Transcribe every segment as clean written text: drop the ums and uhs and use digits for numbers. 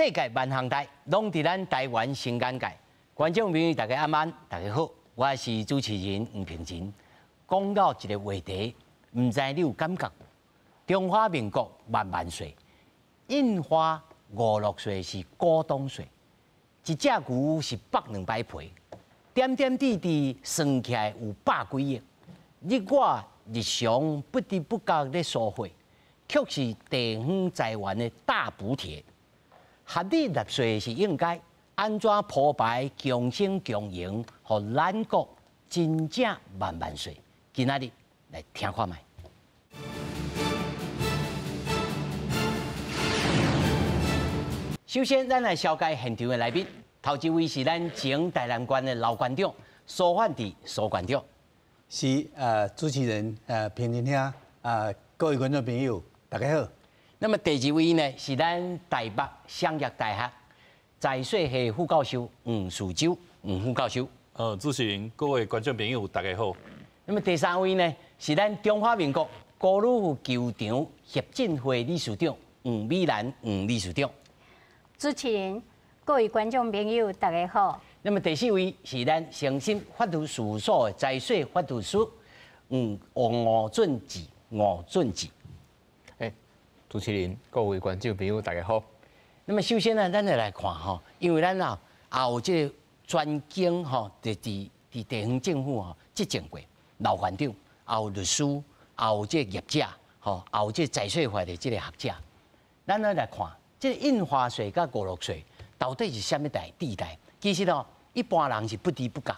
世界萬項代，攏佇咱台灣新眼界。觀眾朋友，大家晚安，大家好，我是主持人黃平仁。講到一個話題，毋知你有感覺無？中華民國萬萬歲！印花五樂稅是股東稅，一隻牛是百兩百皮，點點滴滴算起來有百幾億。你我日常不知不覺咧消費，卻是地方財源的大補貼。合理納稅是應該，按怎鋪排共生共榮，予咱國真正萬萬歲？今仔日來聽看覓。首先，咱來紹介現場的來賓。頭一位是咱前台南縣的老縣長蘇煥智蘇縣長。是主持人平仁兄啊，各位觀眾朋友，大家好。那麼第二位呢，是咱台北商業大學財稅系副教授黃樹洲黃副教授。主持人，各位觀眾朋友，大家好。那麼第三位呢，是咱中華民國高爾夫球場協進會理事長黃美蘭黃理事長。主持人，各位觀眾朋友，大家好。那麼第四位是咱誠心法律事務所的財稅法律師黃吳俊志吳俊志。主持人，各位觀眾朋友，大家好。那麼首先呢，咱就來看吼，因為咱啊也有這個專經吼，佇地方政府吼執政過，老縣長，也有律師，也有這個業者，吼，也有這個財稅法的這個學者。咱來看，這個印花稅佮五樂稅到底是啥物代地帶？其實哦，一般人是不知不覺，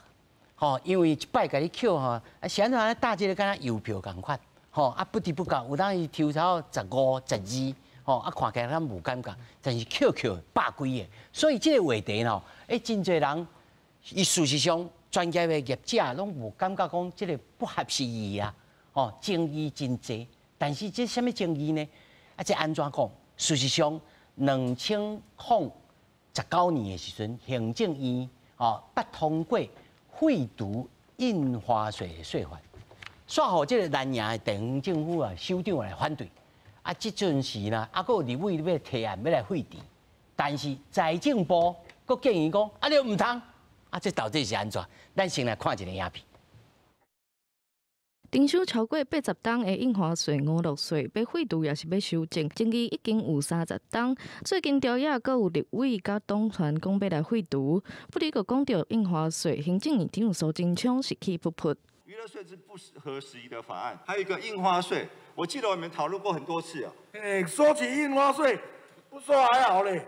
吼，因為一擺共你扣吼，啊，是按怎搭這個敢若郵票仝款。吼啊，不知不覺有當伊抽超15、12，吼啊，看起來敢無感覺，但是扣扣百幾個，所以這個話題吼，欸，真濟人，伊事實上專業的業者攏無感覺講這個不合時宜啊，吼，爭議真濟，但是這啥物爭議呢？啊，這按怎講？事實上，2019年的時陣，行政院吼捌通過廢除印花稅的稅法。煞予這個藍營的地方政府啊，首長來反對。啊，這陣時呢，啊，閣有立委欲提案欲來廢除，但是財政部閣建議講，啊，你毋通。啊，這到底是按怎？咱先來看一個影片。徵收超過80冬的印花稅、五樂稅，欲廢除抑是欲修正，爭議已經有30冬。最近朝野閣有立委佮黨團講欲來廢除，不過閣講著印花稅，行政院長蘇貞昌是氣噗噗。娛樂稅是不合時宜的法案，還有一個印花稅，我記得我們討論過很多次啊。欸，說起印花稅，不說還好嘞。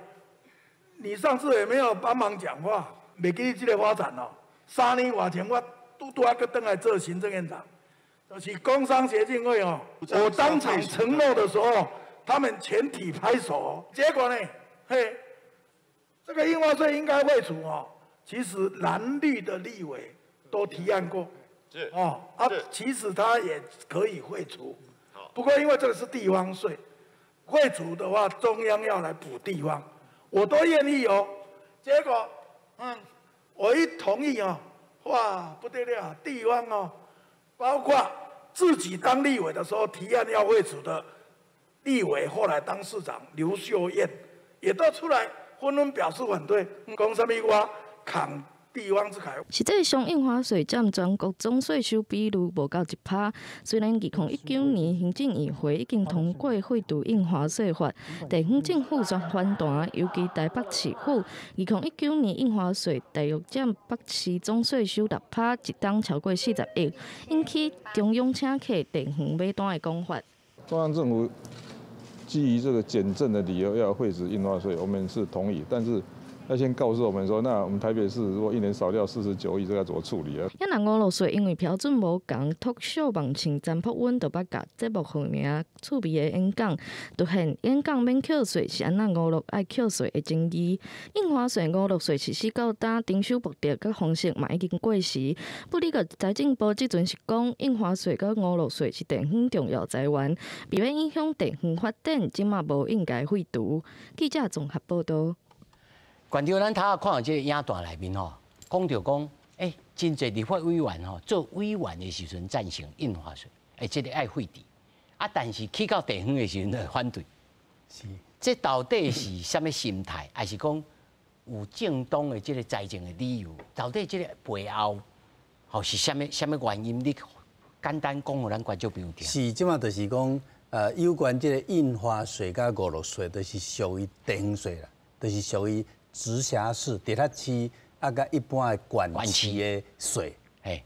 你上次也沒有幫忙講話，袂記得這個發展哦。3年外前我拄拄仔閣轉來做行政院長，就是工商協進會哦。我當場承諾的時候，他們全體拍手。結果呢，嘿，這個印花稅應該廢除哦。其實藍綠的立委都提案過。是哦啊，其實它也可以廢除，不過因為這個是地方稅，廢除的話中央要來補地方，我都願意哦。結果，我一同意哦，哇，不得了，地方哦，包括自己當立委的時候提案要廢除的立委，後來當市長劉秀燕，也都出來紛紛表示反對，講啥物我扛地方之凱。實際上，印花稅佔全國總稅收比率無到1%。雖然2019年行政院會已經通過廢除印花稅法，地方政府煞反彈，尤其台北市府。2019年印花稅大約佔北市總稅收6%，一冬超過40億，引起中央請客地方買單的講法。中央政府基於這個減徵的理由要廢止印花稅，我們是同意，但是要先告訴我們說，那我們台北市如果一年少掉49億，這個要怎麼處理啊？抑若五樂稅因為標準無仝，托小望穿詹福溫就捌共節目號名趣味的演講，凸顯演講免扣稅是按怎五樂愛扣稅的爭議。印花稅、五樂稅實施到今，徵收目的佮方式嘛已經過時。不過財政部這陣是講，印花稅佮五樂稅是地方重要財源，避免影響地方發展，這馬無應該廢除。記者綜合報道。縣長，咱頭仔看著這個影段內面吼，講著講，欸，真濟立法委員吼做委員的時陣贊成印花稅，欸，這個愛廢除，啊，但是去到地方的時陣就反對。是。這到底是啥物心態，還是講有正當的這個財政的理由？到底這個背後，吼是啥物啥物原因？你簡單講予咱觀眾朋友聽。是，這馬就是講，有關這個印花稅佮五鹿稅，就是屬於地方稅啦，就是屬於直轄市、直轄市啊，佮一般的縣市的稅。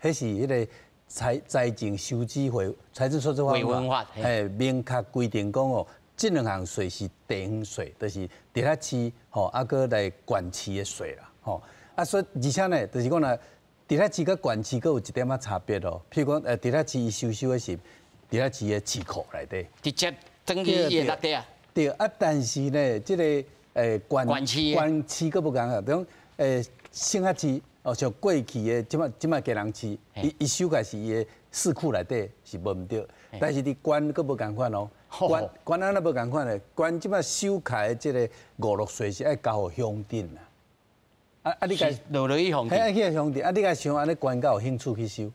彼是彼個財政收支會財政收支法，明確規定講哦，這兩項稅是地方稅，就是直轄市吼，啊，閣來縣市的稅啦，吼。啊，所以而且呢，就是講呢，直轄市佮縣市閣有一點仔差別哦。譬如講，直轄市伊收的是直轄市的市庫內底，直接轉去伊的內底啊。對啊，但是呢，這個縣市縣市閣無仝啊，比如講省轄市哦，像過去的這擺基隆市，伊收的是伊的市庫內底是無毋對，但是佇縣閣無仝款哦。縣縣按怎無仝款咧？縣這擺收起的這個五鹿稅是愛交予鄉鎮啦。啊！你共落落去鄉鎮，愛去鄉鎮。啊！你共想按呢縣敢有興趣去收？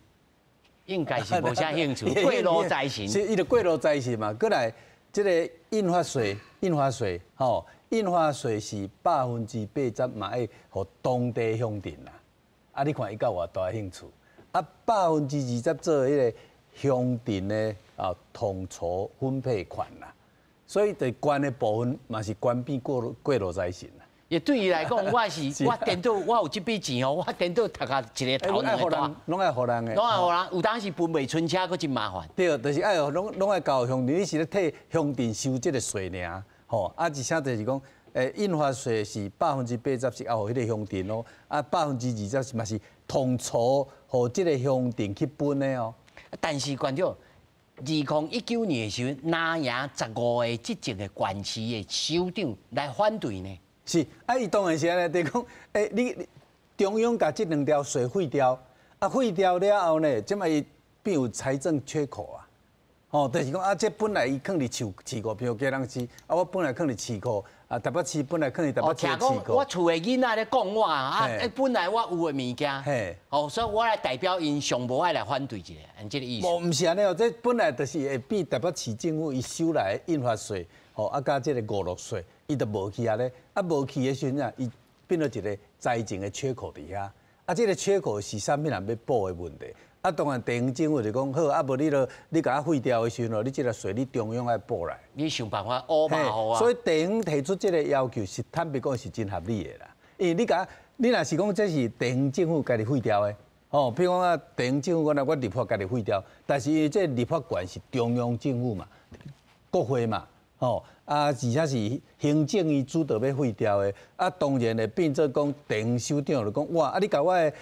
應該是無啥興趣。過路財神，是伊就過路財神嘛。閣來，這個印花稅，印花稅，吼，印花稅是80%嘛，愛予當地鄉鎮啦。啊！你看伊敢有偌大興趣？啊，20%做彼個鄉鎮的啊統籌分配權啦。所以佇縣的部分嘛是縣變過路財神啦。也對伊來講，我是我顛倒，我有這筆錢哦，我顛倒讀甲一個頭兩個大，攏愛予人的，攏愛予人。有當時分袂出車，閣真麻煩。對，就是愛攏愛交鄉鎮，你是咧替鄉鎮收這個稅爾，吼。啊，而且就是講，印花稅是80%是交予彼個鄉鎮哦，啊，20%是嘛是統籌予這個鄉鎮去分的哦。但是館長，2019年的時陣，藍營15個執政的縣市的首長來反對呢。是，啊，伊當然是按呢，就是講，你中央共這兩條稅廢掉，啊，廢掉了後呢，這擺伊變有財政缺口啊，吼，就是講啊，這本來伊囥佇市庫，比如基隆市，啊，我本來囥佇市庫，啊，台北市本來囥佇台北市市庫。我厝的囡仔咧講我啊，本來我有的物件，哦，所以我來代表𪜶上無愛來反對一下，按這個意思。無，毋是按呢哦，這本來就是會變台北市政府伊收來的印花稅，吼，啊，佮這個五鹿稅。伊就無去啊咧，啊無去的時陣啊，伊變做一個財政的缺口佇遐，啊，這個缺口是啥物人欲補的問題？啊，當然地方政府就講好，啊無你著你共我廢掉的時陣，你這個稅你中央愛補來。你想辦法補嘛予我。所以地方提出這個要求是坦白講是真合理的啦，因為你共你若是講這是地方政府家己廢掉的，哦，比如講啊，地方政府講來我立法家己廢掉，但是因為這立法權是中央政府嘛，國會嘛。吼啊，而且是行政院主導欲廢掉的，啊，當然會變做講地方首長就講哇，啊，你共我的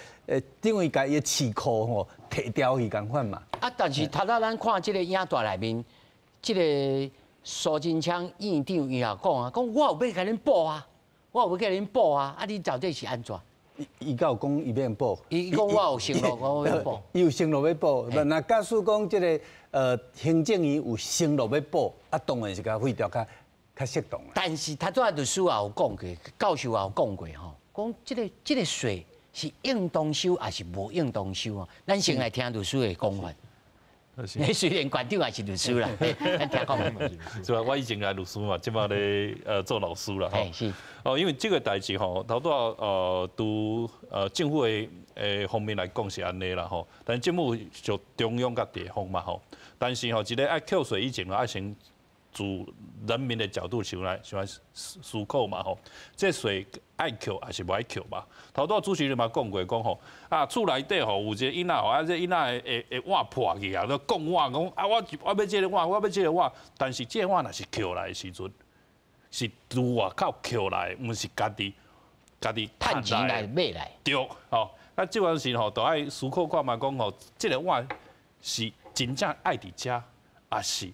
等於共伊的市庫吼提掉去仝款嘛。啊，但是頭仔咱看這個影帶內面，這個蘇貞昌院長伊也講啊，講我有欲共恁補啊，我有欲共恁補啊，啊，你到底是按怎？伊敢有講伊欲補？伊講我有承諾，我欲補。伊有承諾欲補，那假使講這個行政院有承諾欲補，啊，當然是共廢掉較適當。但是他拄仔律師也有講過，教授也有講過吼，講這個稅是應當收還是無應當收啊？咱先來聽律師的講法。你雖然館長也是律師啦，咱聽講。是吧？我以前也律師嘛，這擺咧做老師啦。嘿，是。哦，因為這個代誌吼，頭拄仔對政府的方面來講是按呢啦吼，但政府就中央佮地方嘛吼，但是吼，一個愛扣稅以前，愛先從人民的角度想來想來思考嘛吼，這稅愛扣還是無愛扣嘛？頭拄仔主持人嘛講過，講吼啊，厝內底吼有一個囡仔吼，啊，這囡仔會碗破去啊，都講碗講啊，我欲這個碗，我欲這個碗，但是這個碗若是扣來的時陣，是佇外口扣來，毋是家己趁錢來買來。對，吼，啊，這陣時吼，就愛思考看覓講吼，這個碗是真正愛佇遮，抑是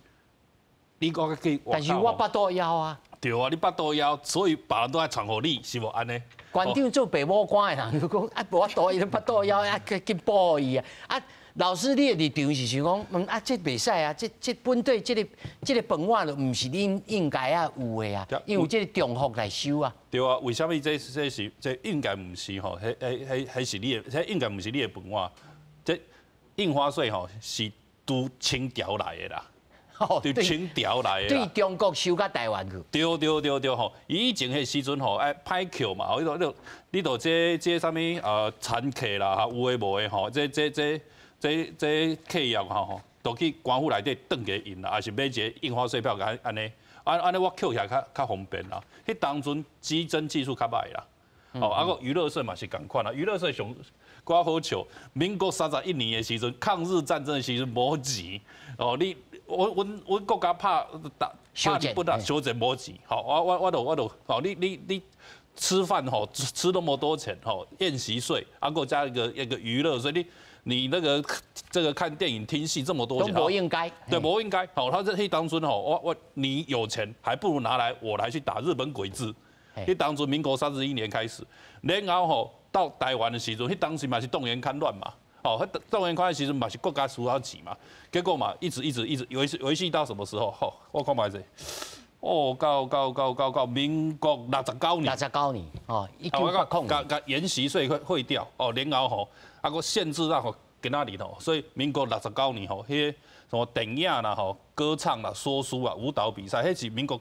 你講去？但是我腹肚枵啊。對啊，你腹肚枵，所以別人都愛傳予你，是無按呢？館長做爸母官的人就講啊，無法度，伊腹肚枵啊，緊補予伊啊。啊，老師你的立場是想講，啊，這袂使啊，這本底這個飯碗就毋是恁應該啊有的啊，因為這個重複來收啊。對啊，為啥物這應該毋是吼？彼是你的，彼應該毋是你的飯碗。這印花稅吼是拄清朝來的啦。对清朝来的。对中国收到台湾去。对对对对吼，以前彼时阵吼，爱歹扣嘛，你都你你都这啥物餐客啦，哈，有的无的吼，这客业吼，都去官府内底转给𪜶啦，抑是买一个印花税票共按呢，按呢我扣起来较方便啦。彼当阵稽征技术较䆀啦，哦，啊阁娱乐税嘛是仝款啦，娱乐税上阁好笑，民国31年的时阵，抗日战争的时阵无钱，哦，你我阮阮国家拍打拍日本啊，烧钱无钱，吼，我我我就我就，哦，你吃饭吼吃那么多钱吼，宴席税，啊，阁加一个娱乐税，你那个这个看电影听戏这么多钱，都无应该，对，无应该。好，他这彼当阵吼，我你有钱，还不如拿来我来去打日本鬼子。彼当阵民国三十一年开始，然后吼到台湾的时阵，彼当时嘛是动员戡乱嘛，哦，动员戡乱时阵嘛是国家需要钱嘛，结果嘛一直一直一直维系到什么时候？吼，我看觅者。哦，到民国六十九年，六十九年，哦，1980共共筵席税废掉，哦，然后吼，啊，阁限制到吼今仔日吼，所以民国六十九年吼，彼个什么电影啦吼、歌唱啦、说书啊、舞蹈比赛，彼是民国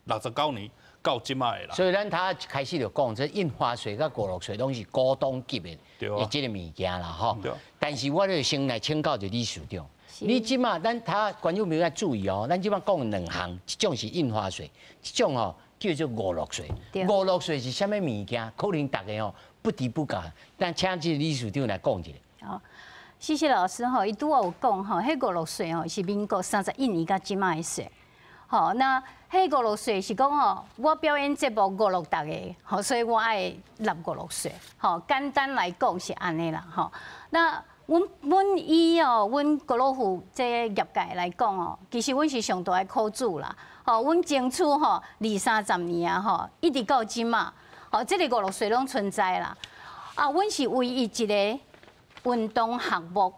六十九年到这摆的啦。所以咱头开始就讲，这印花税佮娱乐税拢是古董级的，的这个物件啦吼。但是我就先来请教一理事长。你这马咱头观众朋友要注意哦，咱这马讲两项，一种是印花税，一种吼叫做娱乐税。娱乐税是啥物物件？可能大家吼不知不觉。咱请这个理事长来讲一下。好，谢谢老师吼，伊拄仔有讲吼，彼娱乐税吼是民国三十一年到这马的税。吼，那彼娱乐税是讲吼，我表演节目娱乐大家，吼，所以我爱纳娱乐税。吼，简单来讲是按呢啦，吼。那阮以哦，阮高尔夫这个业界来讲哦，其实阮是上大的苦主啦。吼，阮争取吼二三十年啊，吼，一直到这马，吼，这个娱乐税拢存在啦。啊，阮是唯一一个运动项目，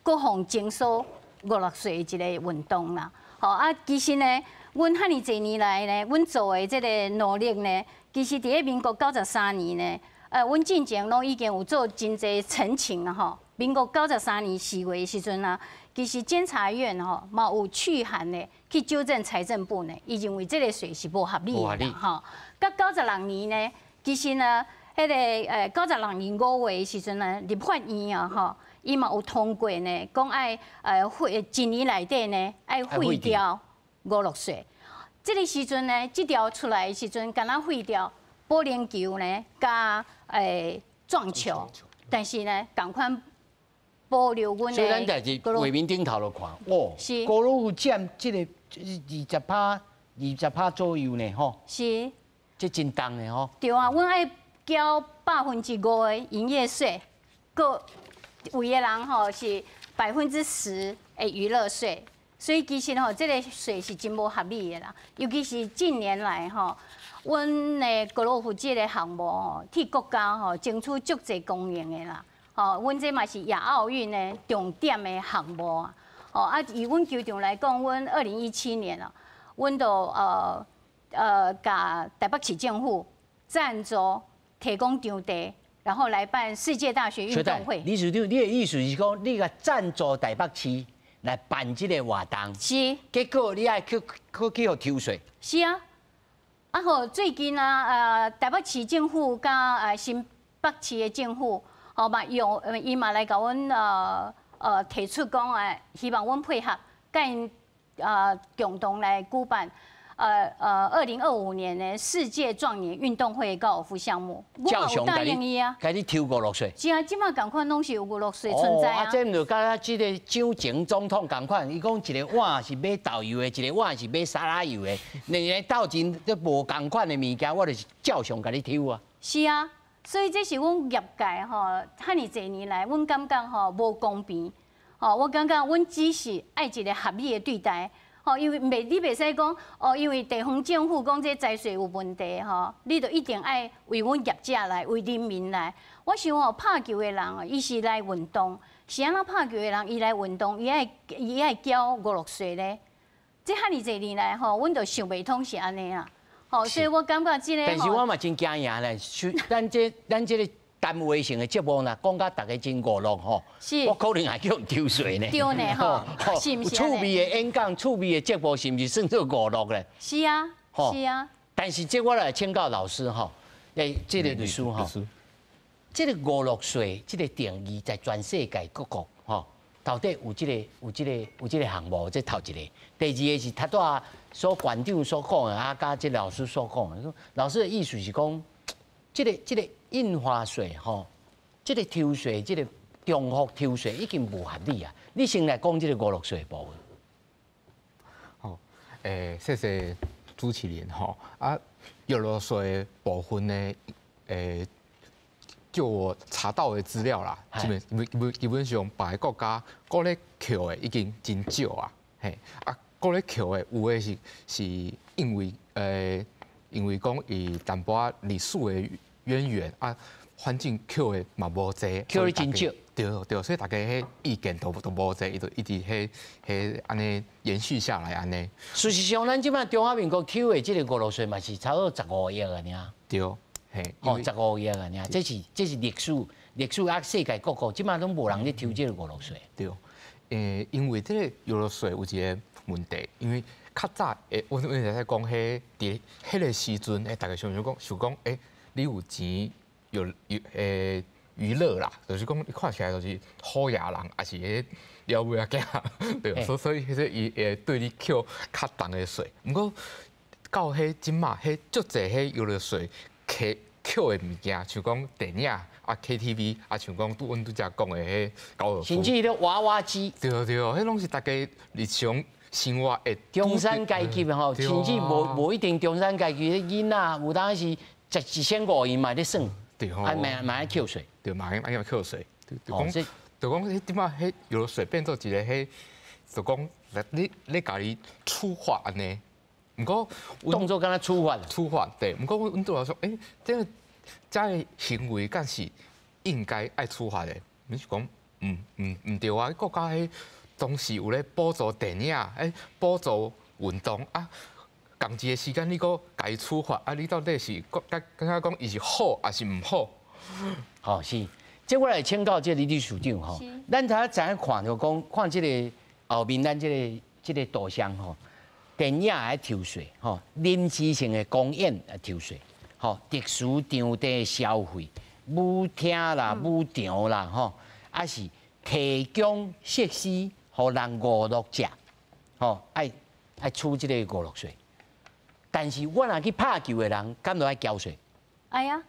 阁予征收娱乐税的一个运动啦。吼啊，其实呢，阮遐尔济年来呢，阮做的这个努力呢，其实伫咧民国93年呢，阮进前拢已经有做真济陈情啦吼。民国93年4月的时阵啊，其实监察院吼嘛有去函呢，去纠正财政部呢，伊认为这个税是无合理的吼。到九十六年呢，其实呢，彼个96年5月的时阵呢，立法院啊吼，伊嘛有通过呢，讲爱废一年内底呢，爱废掉娱乐税。这个时阵呢，这条出来的时阵，敢若废掉保龄球呢，佮撞球，但是呢，仝款保留阮的。所以咱在伫画面顶头就看，哦，高尔夫占这个二十趴，20趴左右呢，吼。这真重的吼。对啊，阮爱缴5%的营业税，阁有的人吼是10%的娱乐税，所以其实吼这个税是真无合理的啦。尤其是近年来吼，阮的高尔夫这个项目吼，替国家吼争取足济光荣的啦。吼，阮这嘛是亚奥运的重点的项目啊。吼啊，以阮球场来讲，阮2017年啊，阮就共台北市政府赞助提供场地，然后来办世界大学运动会。理事长，你的意思是讲，你共赞助台北市来办这个活动？是。结果你爱去予抽税？是啊。啊吼，最近啊，台北市政府佮新北市的政府，吼嘛用，伊嘛来共阮提出讲，希望阮配合，佮𪜶共同来举办2025年的世界壮年运动会高尔夫项目。照常答应伊啊，共你抽娱乐税。是啊，这马仝款拢是有娱乐税存在啊。啊，这毋就佮这个蒋前总统仝款，伊讲一个碗是买豆油的，一个碗是买沙拉油的，两个斗阵都无仝款的物件，我就是照常共你抽啊。是啊。所以这是阮业界吼，遐尔济年来，阮感觉吼无公平，吼，我感觉阮只是爱一个合理的对待，吼，因为袂你袂使讲哦，因为地方政府讲这财税有问题吼，你就一定爱为阮业者来，为人民来。我想哦，拍球的人哦，伊是来运动，是按怎拍球的人，伊来运动，伊爱缴娱乐税咧？这遐尔济年来吼，阮就想袂通是按呢啊。吼，所以我感觉这个。但是我嘛真惊讶咧，咱这个谈话性的节目啦，讲甲逐家真娱乐吼，我可能会叫人抽税呢。对呢吼，是毋是？趣味的演讲、趣味的节目，是毋是算做娱乐咧？是啊，是啊。但是这我来请教老师吼，欸，这个律师吼，这个娱乐税这个定义在全世界各国吼，到底有这个项目？这头一个，第二个是头拄仔所馆长所讲的，啊，佮这老师所讲的，老师的意思是讲，这个印花税吼，这个抽税，这个重复抽税已经无合理啊！你先来讲这个娱乐税部分。好，谢谢主持人吼。啊，娱乐税部分呢，就我查到的资料啦，基本上别个国家阁咧扣的已经真少啊，嘿，啊，阁咧扣的有的是因为讲伊淡薄仔历史的渊源啊，反正扣的嘛无济，扣的真少，对对，所以大家彼意见都无济，伊就一直彼彼按呢延续下来按呢。事实上，咱这摆中华民国抽的这个娱乐税嘛是差不多十五亿啊，尔。对，嘿，哦，十五亿啊，尔，这是历史啊，世界各国这摆拢无人咧抽这个娱乐税。对，因为这个娱乐税有一个问题，因为较早，阮会使讲，彼伫彼个时阵，逐家想想讲，想讲，你有钱有娱乐啦，就是讲你看起来就是好野人，抑是彼了尾仔囝，对，所以彼个伊会对你扣较重的税。毋过到彼这马，彼足济彼娱乐税，扣扣的物件，像讲电影啊、KTV 啊，像讲拄阮拄才讲的彼高尔夫，甚至彼娃娃机，对对，彼拢是大家日常生活的中产阶级吼，甚至无一定中产阶级的囡仔，有当时值1500伊嘛咧耍，啊嘛嘛爱扣税，对，嘛爱扣税，就讲就讲彼这马彼娱乐税变做一个彼，就讲你共伊处罚按呢。毋过当做敢若处罚，处罚对。毋过阮对我说，这个这个行为敢是应该爱处罚的？你是讲，毋对啊！国家彼当时有咧补助电影，补助运动啊，仝一个时间你阁共伊处罚啊？你到底是感感觉讲伊是好抑是毋好？好是，这我来请教这个李理事长吼。咱头知影看著讲，看这个后面咱这个图像吼。电影爱抽税，吼，临时性的公演爱抽税，吼，特殊场地消费，舞厅啦、舞场啦，吼，抑是提供设施予人娱乐者，吼，爱抽这个娱乐税。但是我若去拍球的人，敢著爱交税？哎呀。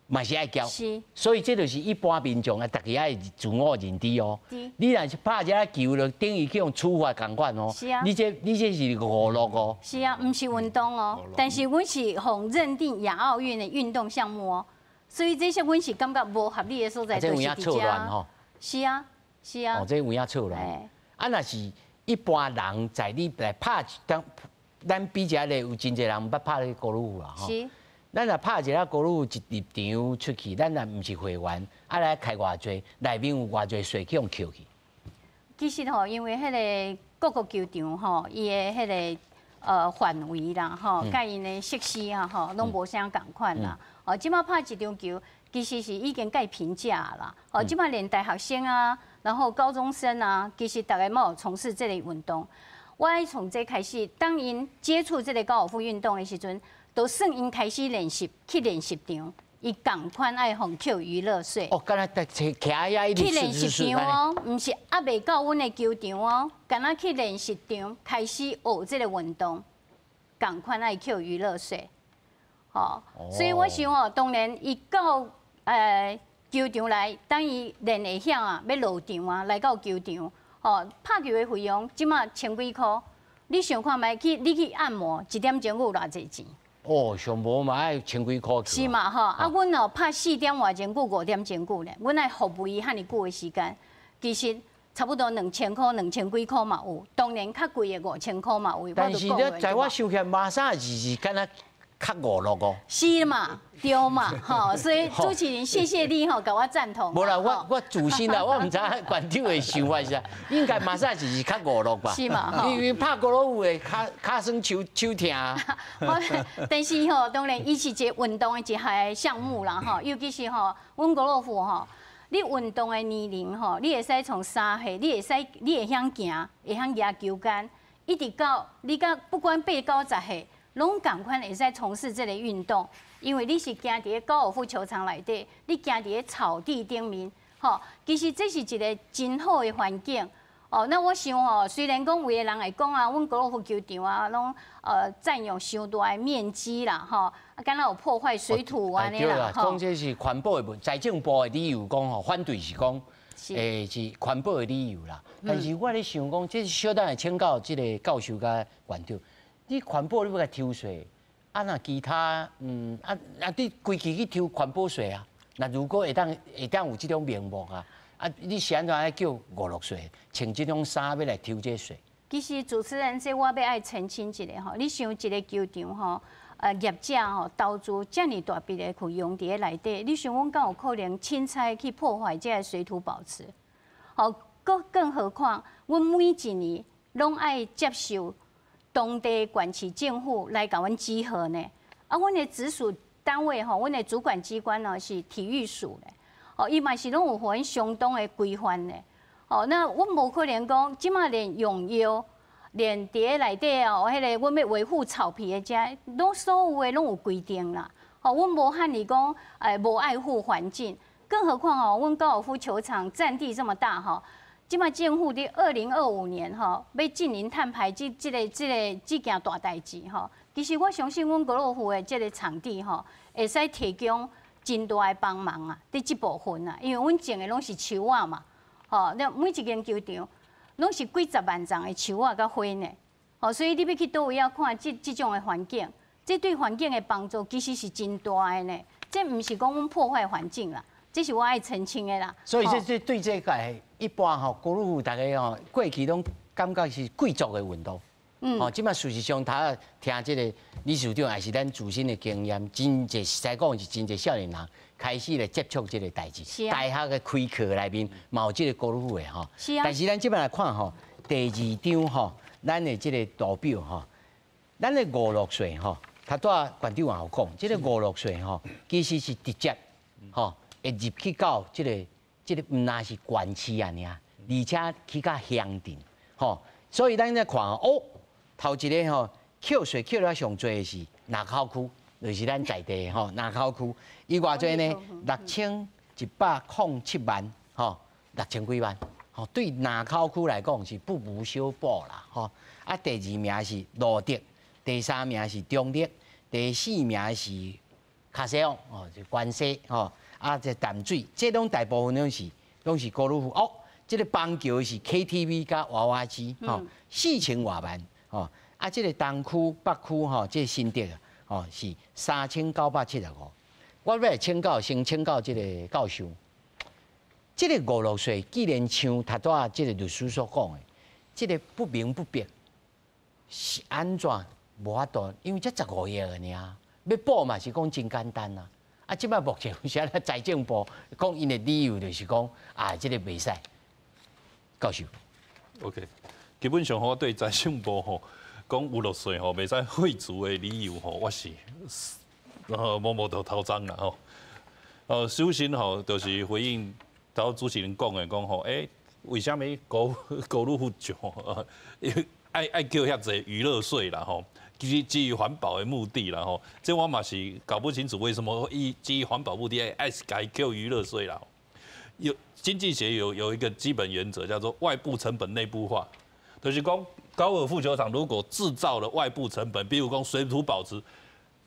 嘛是爱交，是，所以这就是一般民众啊，逐家爱自我认知哦。你若是拍一个球，就等于去予处罚仝款哦。是啊。你这是娱乐哦。是啊，毋是运动哦。但是阮是予认定亚奥运的运动项目哦，所以这些阮是感觉无合理的所在，就是伫遮。是啊，是啊。哦，这有影错乱。啊，若是一般人在你来拍，当咱比一个有真济人毋捌拍咧高尔夫啦，吼。是。咱若拍一个高尔夫一入场出去，咱若毋是会员，啊来开偌济，内面有偌济税去予扣去。其实吼，因为彼个各个球场吼，伊的彼个范围啦，吼，佮𪜶的设施啊，吼，拢无啥仝款啦。哦，这马拍一场球，其实是已经盖平价啦。哦，这马连大学生啊，然后高中生啊，其实逐家嘛有从事这个运动。我从这开始，当𪜶接触这个高尔夫运动的时阵，都算𪜶开始练习去练习场，伊仝款爱予扣娱乐税。哦，敢若伫徛遐一去练习场哦，毋是犹未到阮的球场哦，敢若去练习场开始学这个运动，仝款爱扣娱乐税。吼，所以我想哦，当然伊到球场来，等伊练会晓啊，欲落场啊，来到球场，吼，拍球的费用这马千几箍，你想看觅去，你去按摩一点钟有偌济钱？哦，上无嘛爱千几箍。是嘛吼，啊，阮哦拍四点外钟久，5点钟久咧，阮爱服务伊遐尔久的时间，其实差不多2000箍、2000几箍嘛有，当然较贵的5000箍嘛有。但是咧，在我想起来，马杀鸡是敢若較娛樂哦。是嘛，對嘛，吼，所以主持人謝謝你吼，共我贊同。無啦，我自信啦，我毋知縣長的想法是啥，應該馬上是較娛樂吧？是嘛？因為拍高爾夫的跤跤酸手手疼。但是吼，當然伊是一個運動的一項項目啦，吼，尤其是吼，阮高爾夫吼，你運動的年齡吼，你會使從3歲，你會使你會曉行，會曉舉球桿，一直到你到不管八九十歲，攏仝款會使從事這個運動，因為你是行佇咧高爾夫球場內底，你行佇咧草地頂面，吼，其實這是一個真好的環境。哦，那我想吼，雖然講有的人會講啊，阮高爾夫球場啊，攏佔用傷大的面積啦，吼，啊，敢若有破壞水土按呢啦，吼。講這是環保的問，財政部的理由講吼，反對是講，是環保的理由啦。但是我咧想講，這是小等下請教這個教授佮縣長，你環保你欲共抽稅，啊若其他，啊啊你規氣去抽環保稅啊？那如果會當有這種名目啊？啊！你是按怎愛叫娛樂稅？穿這種衫欲來抽這稅？其實主持人，這我欲愛澄清一下吼，你想一個球場吼，業者吼投資遮爾大筆的去用佇咧內底，你想阮敢有可能凊彩去破壞這个水土保持？吼，閣更何況，阮每一年攏愛接受當地縣市政府來共阮稽核呢。啊，阮的直屬單位吼，阮的主管機關呢是體育署咧。哦，伊嘛是攏有予阮相當的規範的。哦，那阮無可能講，這馬連用藥，連佇咧內底哦，彼个阮欲維護草皮的遮，攏所有的攏有規定啦。哦，阮無喊你講，無愛護環境，更何況哦，阮高爾夫球場佔地這麼大吼，這馬政府佇2025年吼，欲淨零碳排這個這件大代誌吼，其實我相信阮高爾夫的這個場地吼，會使提供真大的幫忙啊！佇這部分啊，因為阮種的攏是樹仔嘛，吼，那每一間球場攏是幾十萬叢的樹仔佮花呢，吼，所以你欲去佗位仔看這種的環境，這對環境的幫助其實是真大的呢。這毋是講阮破壞環境啦，這是我愛澄清的啦。所以這對這個一般吼，高爾夫大家吼過去攏感覺是貴族的運動。哦，這馬事實上，頭聽這個理事長也是咱自身的經驗，真濟實在講是真濟少年人開始來接觸這個代誌。大學的開課內面嘛有這個高爾夫的吼。但是咱這擺來看吼，第二張吼，咱的這個圖表吼，咱的娛樂稅吼，頭拄仔縣長也有講，這個娛樂稅吼，其實是直接吼會入去到這個毋但是縣市按呢，而且去到鄉鎮吼，所以咱來看哦。頭一个吼，扣稅扣了上濟的是林口區，就是咱在地吼林口區，伊偌濟呢？6107萬，吼，六千幾萬，吼，對林口區來講是不無小補啦，吼。啊，第二名是蘆竹，第三名是中壢，第四名是跤西往，哦，是關西，吼。啊，這淡水，這攏大部分攏是高爾夫哦。這個板橋是 KTV 佮娃娃機，吼，4000外萬。哦，啊，這個東區、北區吼，這個新竹哦是3975。我欲來請教，先請教這個教授，這個娛樂稅既然像頭拄仔這個律師所講的，這個不明不白是按怎無法度？因為才15億爾，欲補嘛是講真簡單啊。啊，這擺目前是按怎財政部講𪜶的理由就是講啊，這個袂使。教授，OK。基本上我對財政部吼講娛樂稅吼袂使廢除的理由吼，我是摸摸頭頭鬃啦吼。首先吼就是回應頭主持人講的講吼，為啥物高爾夫球愛叫遐濟娛樂稅啦吼？其實基於環保的目的啦吼，這我嘛是搞不清楚為什麼以基於環保目的愛共扣娛樂稅啦。有經濟學有一個基本原則叫做外部成本內部化。就是講高爾夫球場如果製造了外部成本，比如講水土保持，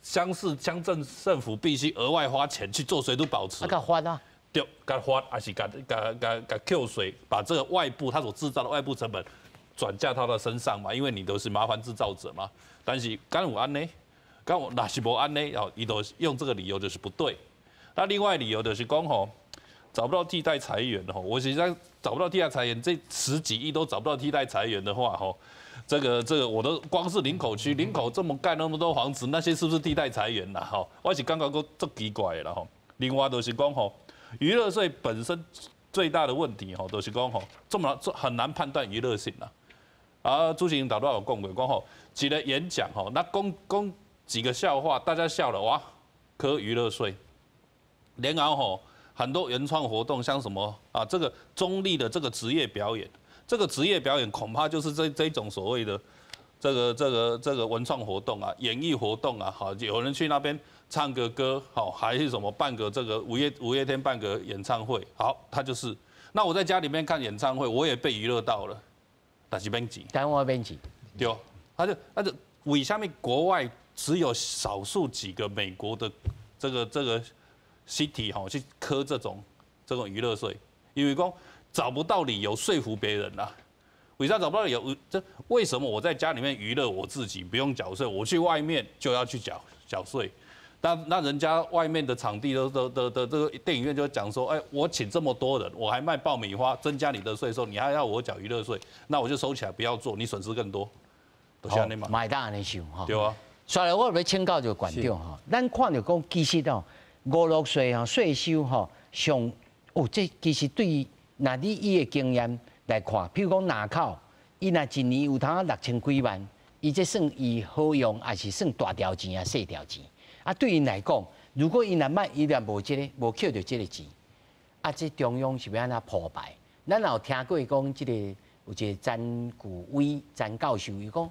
鄉市鄉鎮政府必須額外花錢去做水土保持。啊，共罰啊？對，共罰還是共共共共扣稅，把這個外部他所製造的外部成本轉嫁到他身上嘛？因為你都是麻煩製造者嘛。但是敢有按呢？敢有若是無按呢？哦，伊都用這個理由就是不對。那另外理由就是講吼，找不到替代財源吼，我實在找不到替代财源，这十几亿都找不到替代财源的话，吼，这个，我都光是林口区，林口这么盖那么多房子，那些是不是替代财源啦？吼，我是感觉阁足奇怪的啦，吼。另外就是讲吼，娱乐税本身最大的问题吼，就是讲吼，这么很难判断娱乐性啦。啊，主持人头拄有讲过，讲吼，一个演讲吼，那讲讲几个笑话，大家笑了哇，课娱乐税，然后吼，很多原创活动，像什么啊，这个中坜的这个职业表演，这个职业表演恐怕就是这种所谓的这个文创活动啊，演艺活动啊，好，有人去那边唱个歌，好，还是什么办个这个五月天办个演唱会，好，他就是。那我在家里面看演唱会，我也被娱乐到了，但是免钱。但我免钱。对，他就为啥物国外只有少数几个美国的这个 city 吼去课这种娱乐税，因为讲找不到理由说服别人啦。为啥找不到理由？这为什么我在家里面娱乐我自己不用缴税，我去外面就要去缴税？那人家外面的场地都都的的这个电影院就讲说，哎，我请这么多人，我还卖爆米花，增加你的税收，你还要我缴娱乐税，那我就收起来不要做，你损失更多。都是按呢嘛。嘛会当按呢想吼。对啊。所以我欲请教这个馆长吼，咱看著讲其实哦，娱乐税吼税收吼上哦，这其实对于若你伊的经验来看，譬如讲林口，伊若一年有通六千几万，伊这算伊好用，抑是算大条钱啊细条钱？啊，对𪜶来讲，如果伊若莫伊若无这个无扣著这个钱，啊，这中央是欲按怎铺排？咱也有听过讲，这个有一个曾谷伟曾教授伊讲，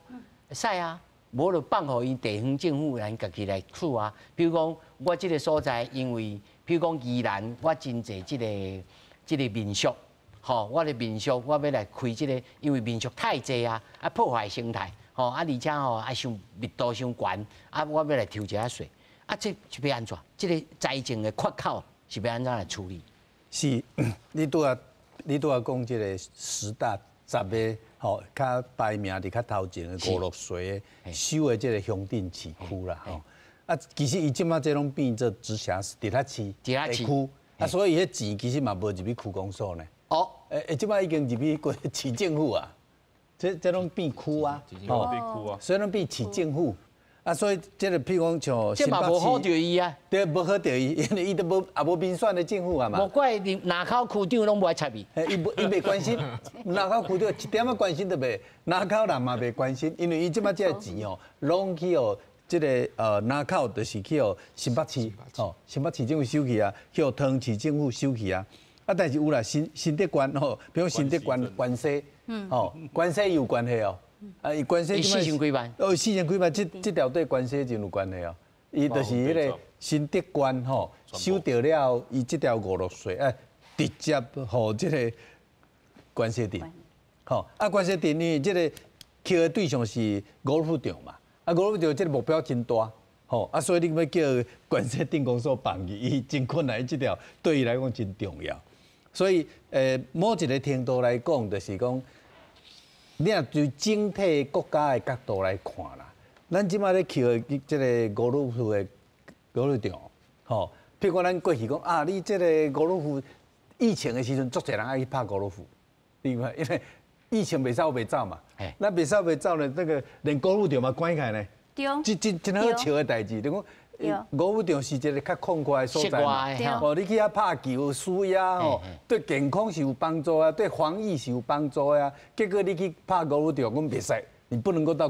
会使啊。无就放予𪜶地方政府咱家己来处啊。比如讲，我这个所在，因为比如讲宜兰，我真济这个民宿，吼，我的民宿我欲来开这个，因为民宿太济啊，啊破坏生态，吼，啊而且吼啊伤密度伤悬，啊我欲来抽一下税，啊这是欲按怎？这个财政的缺口是欲按怎来处理？是，你拄仔讲这个十大十个吼，较排名伫较头前的娱乐税的收的这个乡镇市区啦吼。啊，其实伊这马这拢变做直辖市、直辖市、直辖市区，啊，所以彼钱其实嘛无入去区公所呢。哦，欸，这马已经入去过市政府啊，这拢变区啊，哦，变区啊，所以拢变市政府。啊，所以这个譬如讲像这嘛无好著伊啊，对，无好著伊，因为伊都无也无民选的政府啊嘛。无怪林口区长拢无爱插伊。伊无伊袂关心，林口区长一点仔关心都袂，林口人嘛袂关心，因为伊这马这个钱哦，拢去予这个林口就是去予新北市，吼，新北市政府收去啊，去予桃园市政府收去啊。啊，但是有啦，新竹县吼，比如新竹县关西，吼，关西有关系哦。啊，伊关西四千几万，哦，四千几万，这条对关西真有关系哦。伊就是彼个新竹县吼，收著了，伊这条娱乐税，哎，直接予这个关西镇，吼，啊，关西镇因为这个扣的对象是高尔夫场嘛，啊，高尔夫场这个目标真大，吼，啊，所以你欲叫关西镇公所放去，伊真困难，这条对伊来讲真重要。所以，某一个程度来讲，就是讲，你若对整体国家的角度来看啦，咱这马咧扣的这个高尔夫的高尔夫场，吼，譬如讲咱过去讲啊，你这个高尔夫疫情的时阵，足济人爱去拍高尔夫，对吗？因为疫情袂走袂走嘛，那袂走袂走呢，那个连高尔夫场嘛关起来呢，这真好笑的代志，就讲高尔夫场是一个较旷阔的所在嘛，哦，你去遐拍球、舒压吼，对健康是有帮助啊，对防疫是有帮助啊。结果你去拍高尔夫场，讲袂使，你不能够到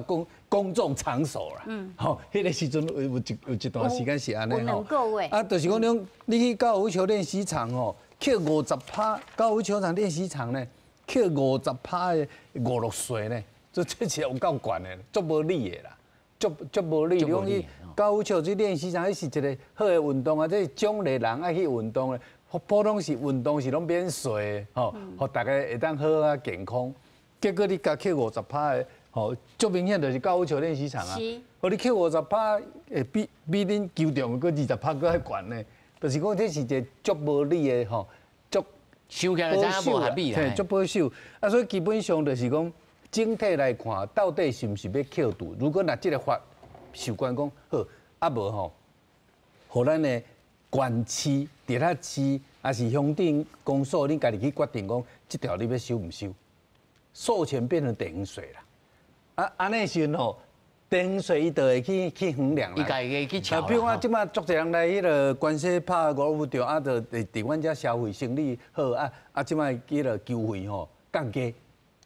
公众场所啦。吼，彼个时阵有一段时间是按呢吼。啊，就是讲你去高尔夫球练习场吼，扣50趴，高尔夫球场练习场呢，扣五十趴的娱乐税呢，这是有够悬的，足无理的啦，足足无理。你讲去高尔夫球这练习场，彼是一个好的运动啊，这是奖励人爱去运动的，普通是运动是拢免税的，吼，予大家会当好啊健康。结果你共扣五十趴的，吼，足明显就是高尔夫球练习场啊。哦，你扣五十趴，会比恁球场阁20趴阁较悬呢。就是讲这是一个足无理的吼，足想起来知影无合理啦。足保守。啊，所以基本上就是讲，整体来看，到底是毋是欲扣除？如果若这个法授权讲好，啊无吼，予咱的縣市、直轄市，抑是鄉鎮公所，恁家己去決定講，這條你欲收毋收？授權變成地方稅啦。啊，按呢時陣吼，地方稅伊就會去衡量啦。伊家己會去喬。比如講，這擺足濟人來彼个關西拍高爾夫球，啊，就佇阮遮消費生理好，啊啊，這擺彼个球費吼降低，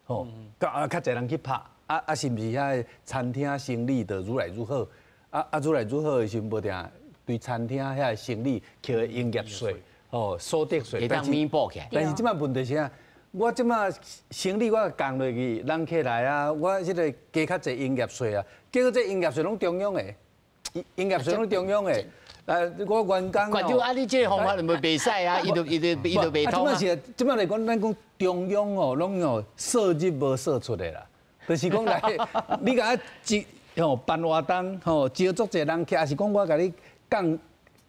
吼，啊較濟人去拍，啊啊，是毋是遐餐廳生理就愈來愈好？啊啊，愈來愈好的時陣，無定對餐廳遐个生理扣的營業稅，吼，所得稅。會當彌補起來。但是這擺問題是啥？我這擺生理我降落去，人客來啊，我這个加較濟營業稅啊，結果這營業稅攏中央的，營業稅攏中央的。我員工。縣長啊，你這个方法就袂使啊，伊就袂通啊。這擺是，這擺來講，咱講中央哦，攏哦設入無設出的啦，就是講來，你共我一吼辦活動吼招足濟人客，抑是講我共你降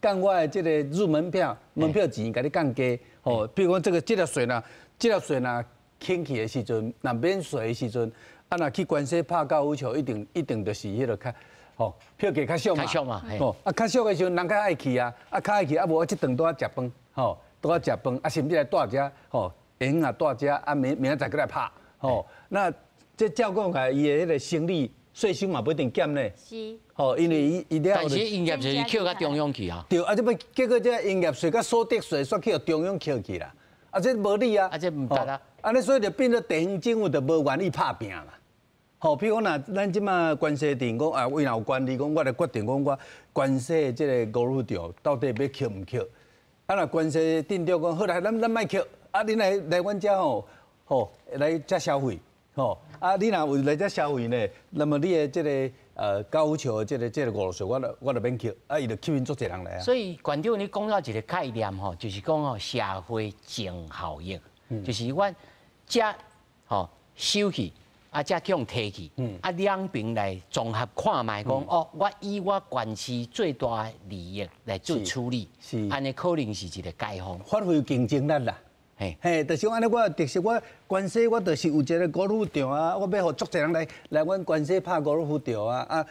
降我的這个入門票門票錢，共你降低吼。比如講這个這個稅呢。這個稅若輕去的時陣，若免稅的時陣，啊，若去關西拍高爾夫球，一定一定就是彼个較，吼，票價較俗嘛，較俗嘛，吼，啊，較俗的時陣，人較愛去啊，啊，較愛去，啊，無我這頓拄仔食飯，吼，拄仔食飯，啊，甚至來蹛遮，吼，下昏也蹛遮，啊，明明仔載閣來拍，吼，那這照講起來，伊的彼个生理稅收嘛不一定減呢，是，吼，因為伊伊了，但是營業稅是扣到中央去啊，對，啊，這擺結果這營業稅佮所得稅煞去予中央扣去啦。啊，這無理啊！啊，這毋對啊！按呢，所以就變做地方政府就無願意拍拚啦。吼，比如講若咱這擺關西鎮講啊，伊若有權利講，我來決定講我關西這个高爾夫球到底欲扣毋扣？啊，若關西鎮長講好來，咱莫扣，啊，恁來來阮遮吼，吼來遮消費，吼，啊，你若有來遮消費呢，那麼你的這个高爾夫球的這个五樂稅，我就免扣，啊，伊就吸引足濟人來啊。所以縣長你講到一个概念吼，就是講吼社會淨效益，就是阮遮吼收去，啊遮去予提去，啊兩邊來綜合看覓講哦，我以我縣市最大的利益來做處理，按呢可能是一个解方。發揮競爭力啦。嘿，嘿，就是按呢，我特色我關西我就是有一个高爾夫場啊，我欲予足濟人來來阮關西拍高爾夫場啊，啊，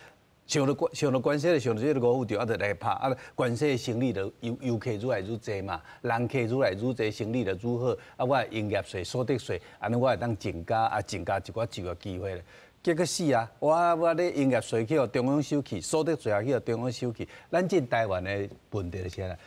想著想著關西就想著這个高爾夫場，啊，就來拍，啊，關西的生意就遊客愈來愈濟嘛，人客愈來愈濟，生意就愈好，啊，我的營業稅、所得稅，按呢我會當增加，啊，增加一寡就業機會咧。結果死啊！我咧營業稅去予中央收去，所得稅也去予中央收去。咱這台灣的問題就是啥？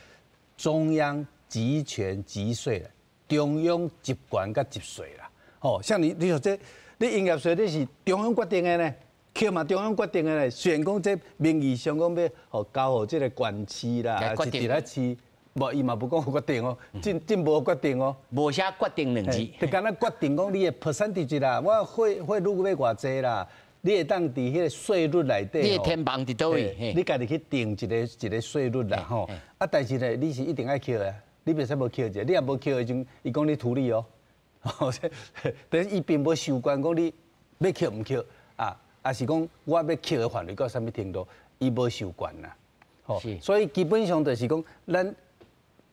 中央集權集稅。中央集權佮集稅啦，吼，像你你說這，你營業稅你是中央決定的呢，扣嘛中央決定的呢。雖然講這名義上講欲予交予這个縣市啦，抑是直轄市，無伊嘛無講決定哦，真真無決定哦，無寫決定兩字，就干焦決定講你的 percentage 啦，我稅稅率欲偌濟啦，你會當佇彼个稅率內底，你的天房佇佗位，你家己去定一个一个稅率啦，吼，啊，但是呢，你是一定愛扣的。你袂使無扣者，你若無扣的時陣，伊講你圖利哦。但是伊並無授權講你欲扣毋扣啊，抑是講我欲扣的範圍到啥物程度，伊無授權啦。吼，所以基本上就是講，咱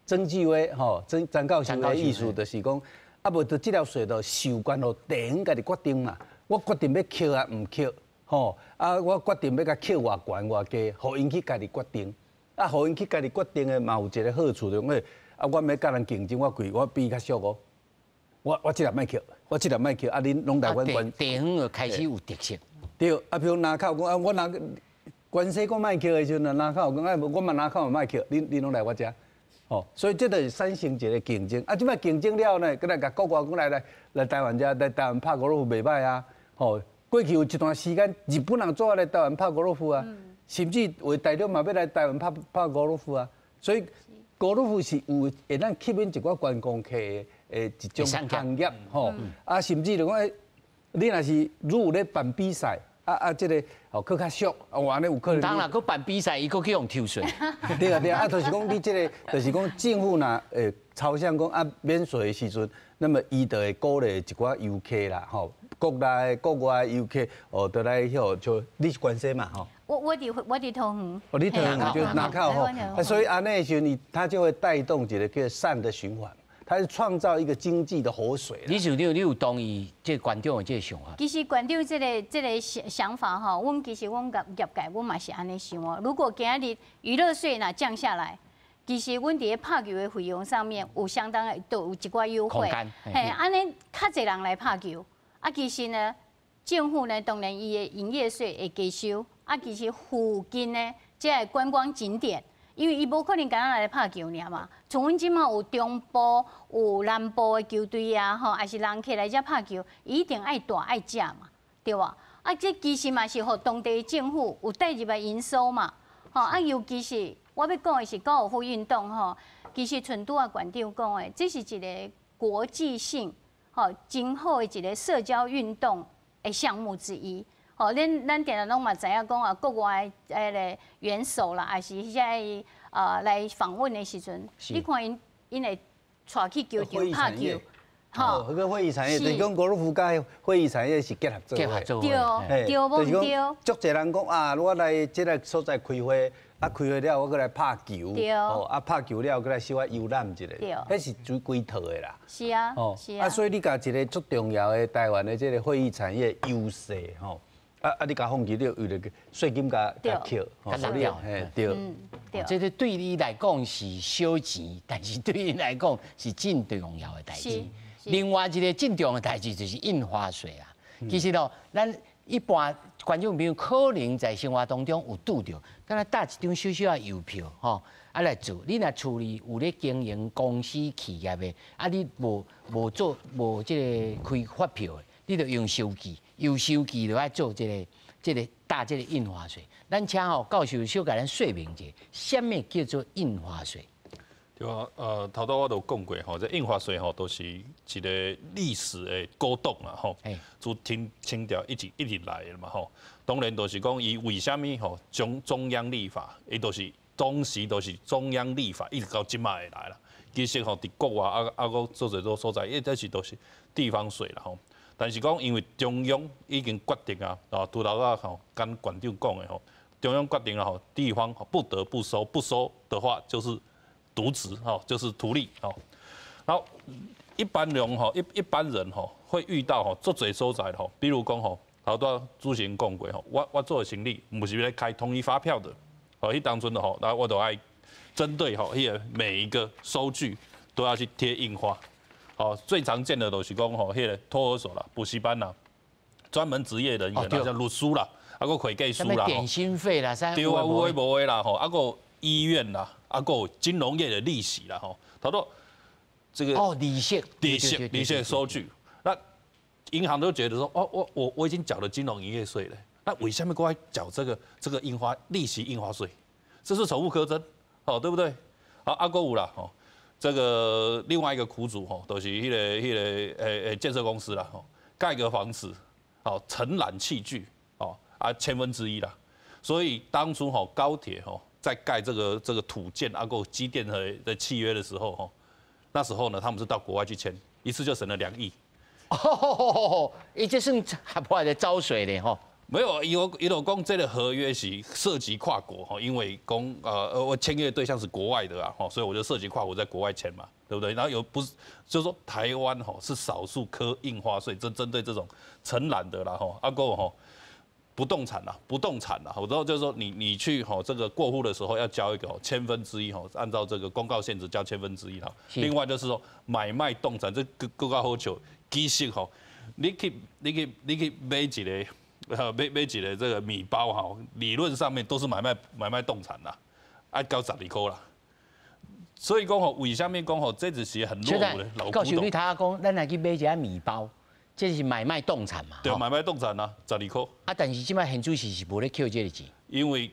曾志偉吼，曾曾教授的意思就是講，啊無就這條稅就授權予地方家己決定嘛。我決定欲扣抑毋扣，吼，啊我決定欲共扣偌懸偌低，予𪜶去家己決定。啊，予𪜶去家己決定的嘛有一个好處，就是講。啊，我欲佮人競爭，我貴，我比伊較俗哦。我這粒莫扣，我這粒莫扣，啊，恁攏來阮關。地方就開始有特色。對，啊，比如林口講啊，我若關西講莫扣的時陣，林口講啊，我嘛林口嘛莫扣，恁攏來我遮，吼，所以這就是產生一个競爭。啊，這擺競爭了呢，閣來共國外講來來來台灣遮來台灣拍高爾夫袂䆀啊，吼，過去有一段時間，日本人做來台灣拍高爾夫啊，甚至有的大陸嘛欲來台灣拍拍高爾夫啊，所以。高爾夫是有會當吸引一寡觀光客的一種行業吼，啊，甚至就講，你若是如有咧辦比賽，啊啊，這个哦，閣較俗，哦，按呢有可能。當然，閣辦比賽，伊閣去予抽稅。對啊對啊，啊，就是講你這个，就是講政府若會朝向講啊免稅的時陣，那麼伊就會鼓勵一寡遊客啦，吼，國內國外遊客哦，就來遐就你是關西嘛，吼。我佇桃園。哦，你桃園就林口吼，啊，所以按呢時陣，伊它就會帶動一個叫善的循環，它是創造一個經濟的活水。李市長，你有同意這個縣長的這個想法？其實縣長這个想法吼，阮其實阮業業界，阮嘛是按呢想哦。如果今仔日娛樂稅若降下來，其實阮佇咧拍球的費用上面有相當的，都有一寡優惠。嘿，按呢較濟人來拍球，啊，其實呢，政府呢當然伊的營業稅會加收，啊，其實附近呢，這个觀光景點，因為伊無可能干焦來拍球爾嘛。像阮這馬有中部、有南部的球隊啊，吼，抑是人客來遮拍球，伊一定愛蹛愛食嘛，對無？啊，這其實嘛是予當地政府有帶入來營收嘛，吼，啊，尤其是。我欲講的是高爾夫運動吼，其實像拄仔館長講的，這是一个國際性吼真好的一个社交運動的項目之一。吼，咱定定攏嘛知影講啊，國外的彼个元首啦，抑是遐个來訪問的時陣，你看𪜶𪜶會帶去球場拍球。吼，彼個會議產業，就是講高爾夫佮會議產業是結合做伙。對，對，無毋對。足濟人講啊，我來這个所在開會。啊，開會了，我閣來拍球，哦，啊，拍球了，閣來小可遊覽一下，彼是最規套的啦。是啊，哦，啊，所以你共一个足重要的台灣的這个會議產業優勢，吼，啊，你共放棄了，為了稅金共共扣，共拿掉，嘿，對。對。這个對你來講是小錢，但是對𪜶來講是真重要的代誌。另外一个真重要的代誌就是印花稅啊。其實哦，咱一般觀眾朋友可能在生活當中有拄著，敢若貼一張小小的郵票，吼，啊來做。你若厝裡有咧經營公司企業的，啊你無做無這个開發票的，你就用收據，用收據就愛做這个這个貼這个印花稅。咱請吼教授小共咱說明一下，啥物叫做印花稅？對啊，頭拄我都講過吼，這印花稅吼都是一个歷史的古董啦吼，自清清朝一直一直來的嘛吼。當然就是講伊為啥物吼中央立法，伊都是當時都是中央立法，一直到這馬會來啦。其實吼，佇國外啊啊，閣做濟多所在，伊這是都是地方稅啦吼。但是講因為中央已經決定啊，啊，拄頭仔吼跟館長講的吼，中央決定了吼，地方不得不收，不收的話就是瀆職吼，就是圖利吼。然後一般人吼，一般人吼會遇到吼足濟所在吼，比如講吼，頭拄仔主持人講過吼，我做的生理毋是咧開統一發票的，吼，彼當陣的吼，那我都愛針對吼，彼个每一個收據都要去貼印花。哦，最常見的都是講吼，彼个托兒所啦、補習班啦、專門職業人員啦，像律師啦，啊閣會計師啦，點心費啦，對啊，有的無的啦，吼，啊閣醫院啦，啊閣金融業的利息啦，吼，頭拄這個哦，利息，利息，利息收據，那銀行都覺得說，哦，我已經繳了金融營業稅了，那為什麼閣愛繳這個印花利息印花稅？這是重複課徵，哦，對不對？好，啊閣有啦，吼。這個另外一個苦主吼，都是彼个建設公司啦，吼，蓋個房子，哦，承攬器具，哦，啊千分之一啦，所以當初吼高鐵吼在蓋這個土建啊閣機電的契約的時候吼，那時候呢他們是到國外去簽，一次就省了2億。哦，伊這算合法的招稅咧吼。沒有，伊就講這个合約是涉及跨國吼，因為講我簽約對象是國外的啊，吼，所以我就涉及跨國在國外簽嘛，對不對？然後有不是，就是說台灣吼是少數課印花稅，針對這種承攬的啦吼，啊閣吼不動產啦，不動產啦，我知道就是說你去吼這個過戶的時候要交一個千分之一吼，按照這個公告限制交千分之一哈。另外就是說買賣動產這閣閣較好笑，其實吼你去買一个。買一个這個米包哈，理論上面都是買賣動產啦，愛交12塊啦。所以講吼，為啥物講吼，這就是很落伍的老古董。教授，你頭仔講，咱來去買一个米包，這是買賣動產嘛？對，買賣動產啊，十二塊。啊，但是這擺現主時是無咧扣這个錢。因為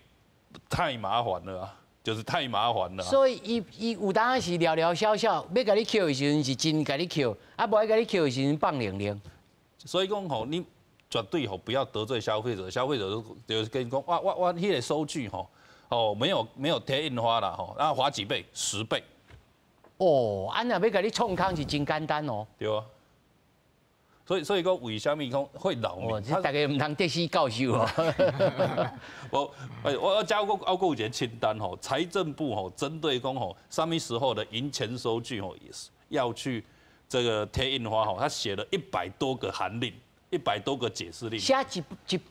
太麻煩了啊，就是太麻煩了。所以伊伊有當時寥寥少少，欲共你扣的時陣是真共你扣，啊，無愛共你扣的時陣放零零。所以講吼，你絕對吼不要得罪消費者，消費者就是跟你講，我彼个收據吼，哦沒有貼印花啦吼，那罰幾倍？10倍。哦，啊若欲共你創空是真簡單哦。對啊。所以講為啥物講會擾民？哦，大家毋通得死教授哦。我加過我閣有一个清單吼，財政部吼針對講吼，啥物時候的銀錢收據吼，也是要去這個貼印花吼，他寫了100多個函令。100多個解釋令，寫一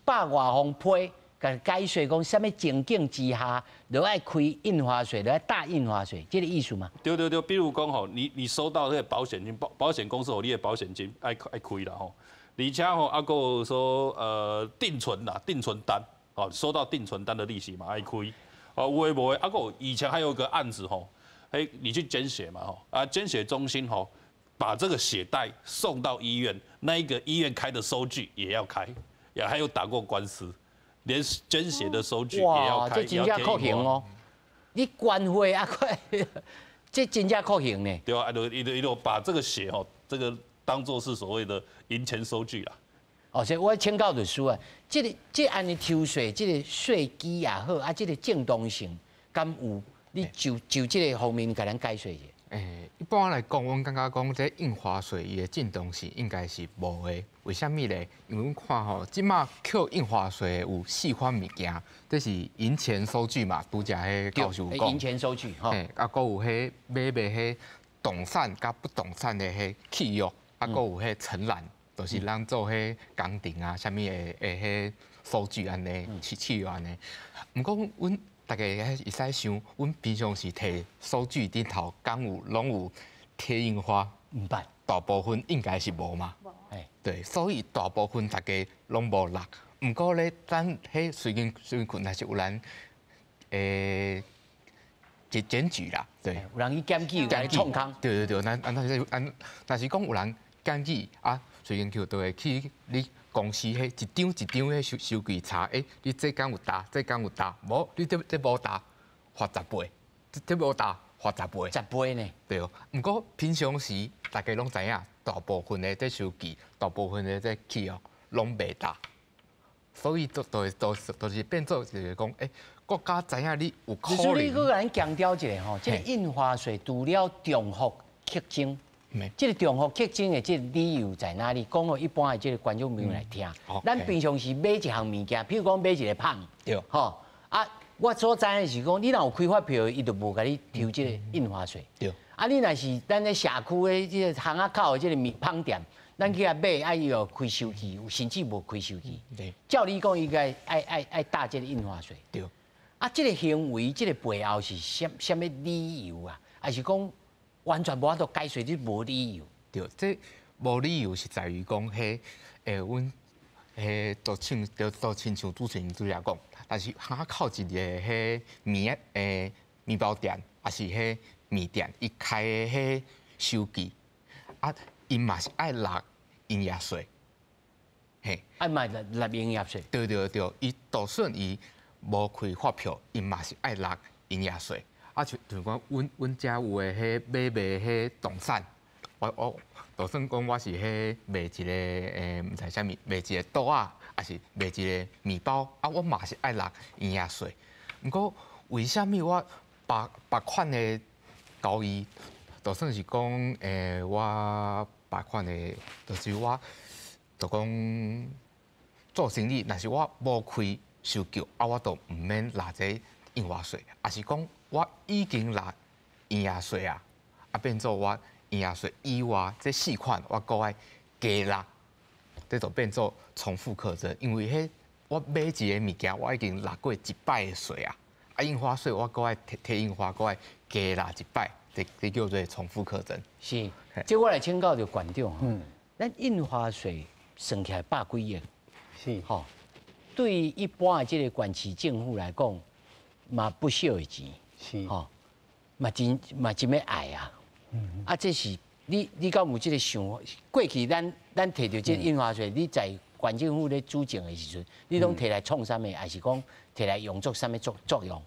百外封批，共解說講，啥物情景之下，就愛開印花稅，就愛貼印花稅，這個意思嗎？對對對，比如講吼，你收到這個保險金，保險公司予你的保險金愛開啦吼，而且吼啊，閣有說定存啦，定存單，哦，收到定存單的利息嘛愛開，哦，有的無的，啊，閣以前還有一個案子吼，欸，你去捐血嘛吼，啊，捐血中心吼，把這個血袋送到醫院，那一個醫院開的收據也要開，也還有打過官司。連捐血的收據也要開，這真正酷刑哦！你捐血啊，這真正酷刑呢。對啊，伊就把這個血哦，這個當做是所謂的銀錢收據啦。哦，所以我請教律師啊，這個這按呢抽稅，這個稅基也好，啊，這個正當性敢有？你就這個方面共咱解說一下。欸，一般來講，阮感覺講這印花稅伊的正當性應該是無的。為啥物咧？因為阮看吼，這馬扣印花稅有四款物件，這是銀錢收據嘛，拄才彼教授講。銀錢收據，吼。啊，閣有彼買賣彼動產佮不動產的彼契約，啊，閣有彼承攬，就是咱做彼工程啊，啥物的彼收據按呢，契約按呢。毋過阮大家會使想，阮平常時提收據頂頭，敢有攏有貼印花？毋捌，大部分應該是無嘛。對，所以大部分大家攏無納。毋過咧，咱彼隨近若是有人檢舉啦，對，有人去檢舉，來創空。對對對，咱咱咱若是講有人檢舉啊，稅金局就會去你公司彼一張一張彼收據查，欸，你這工有貼，這工有貼，無你這無貼，罰十倍，這無貼罰十倍。十倍呢？對哦。毋過平常時大家攏知影，大部分的這收據，大部分的這契約攏袂貼，所以就是變做就是講，欸，國家知影你有可能。你閣共咱強調一下吼，這個印花稅除了重複課徵，這個重複課徵的這個理由在哪裡？講予一般的這個觀眾朋友來聽。咱平常時買一項物件，譬如講買一個麭，吼啊，我所知的是講，你若有開發票，伊就無共你抽這個印花稅。啊，你若是咱咧社區的這個巷仔口的這個麵麭店，咱去遐買，啊伊有開收據，甚至無開收據。照理講應該愛貼這個印花稅。啊，這個行為，這個背後是啥物理由啊？還是講完全無法度解釋，這無理由？對，這無理由是在於講，彼，阮，彼都親像主持人拄才講，但是巷仔口一個彼麵包店，抑是彼麵店，伊開的彼收據，啊，𪜶嘛是愛納營業稅，嘿，愛嘛納營業稅。對對對，伊就算伊無開發票，𪜶嘛是愛納營業稅。啊，像講，阮遮有的彼買賣彼動產，我就算講我是彼賣一個毋知啥物，賣一個桌仔，抑是賣一個麵包，啊，我嘛是愛納營業稅。毋過為啥物我別款的交易，就算是講我別款的，就是我就講做生意，若是我無開收據，啊，我就毋免納這印花稅，抑是講我已經納營業稅啊，啊變做我營業稅以外這四款我閣愛加納，這就變做重複課徵，因為彼我買一个物件，我已經納過一擺的稅啊，啊印花稅我閣愛提提印花，閣愛加納一擺，這叫做重複課徵。是，這我來請教著館長吼，咱印花稅算起來百幾億，吼，對一般的這個縣市政府來講，嘛不少的錢，吼，嘛真欲愛啊，啊，這是你敢有這個想法？過去咱提著這個印花稅，你在縣政府咧主政的時陣，你攏提來創啥物？還是講提來用作啥物作用？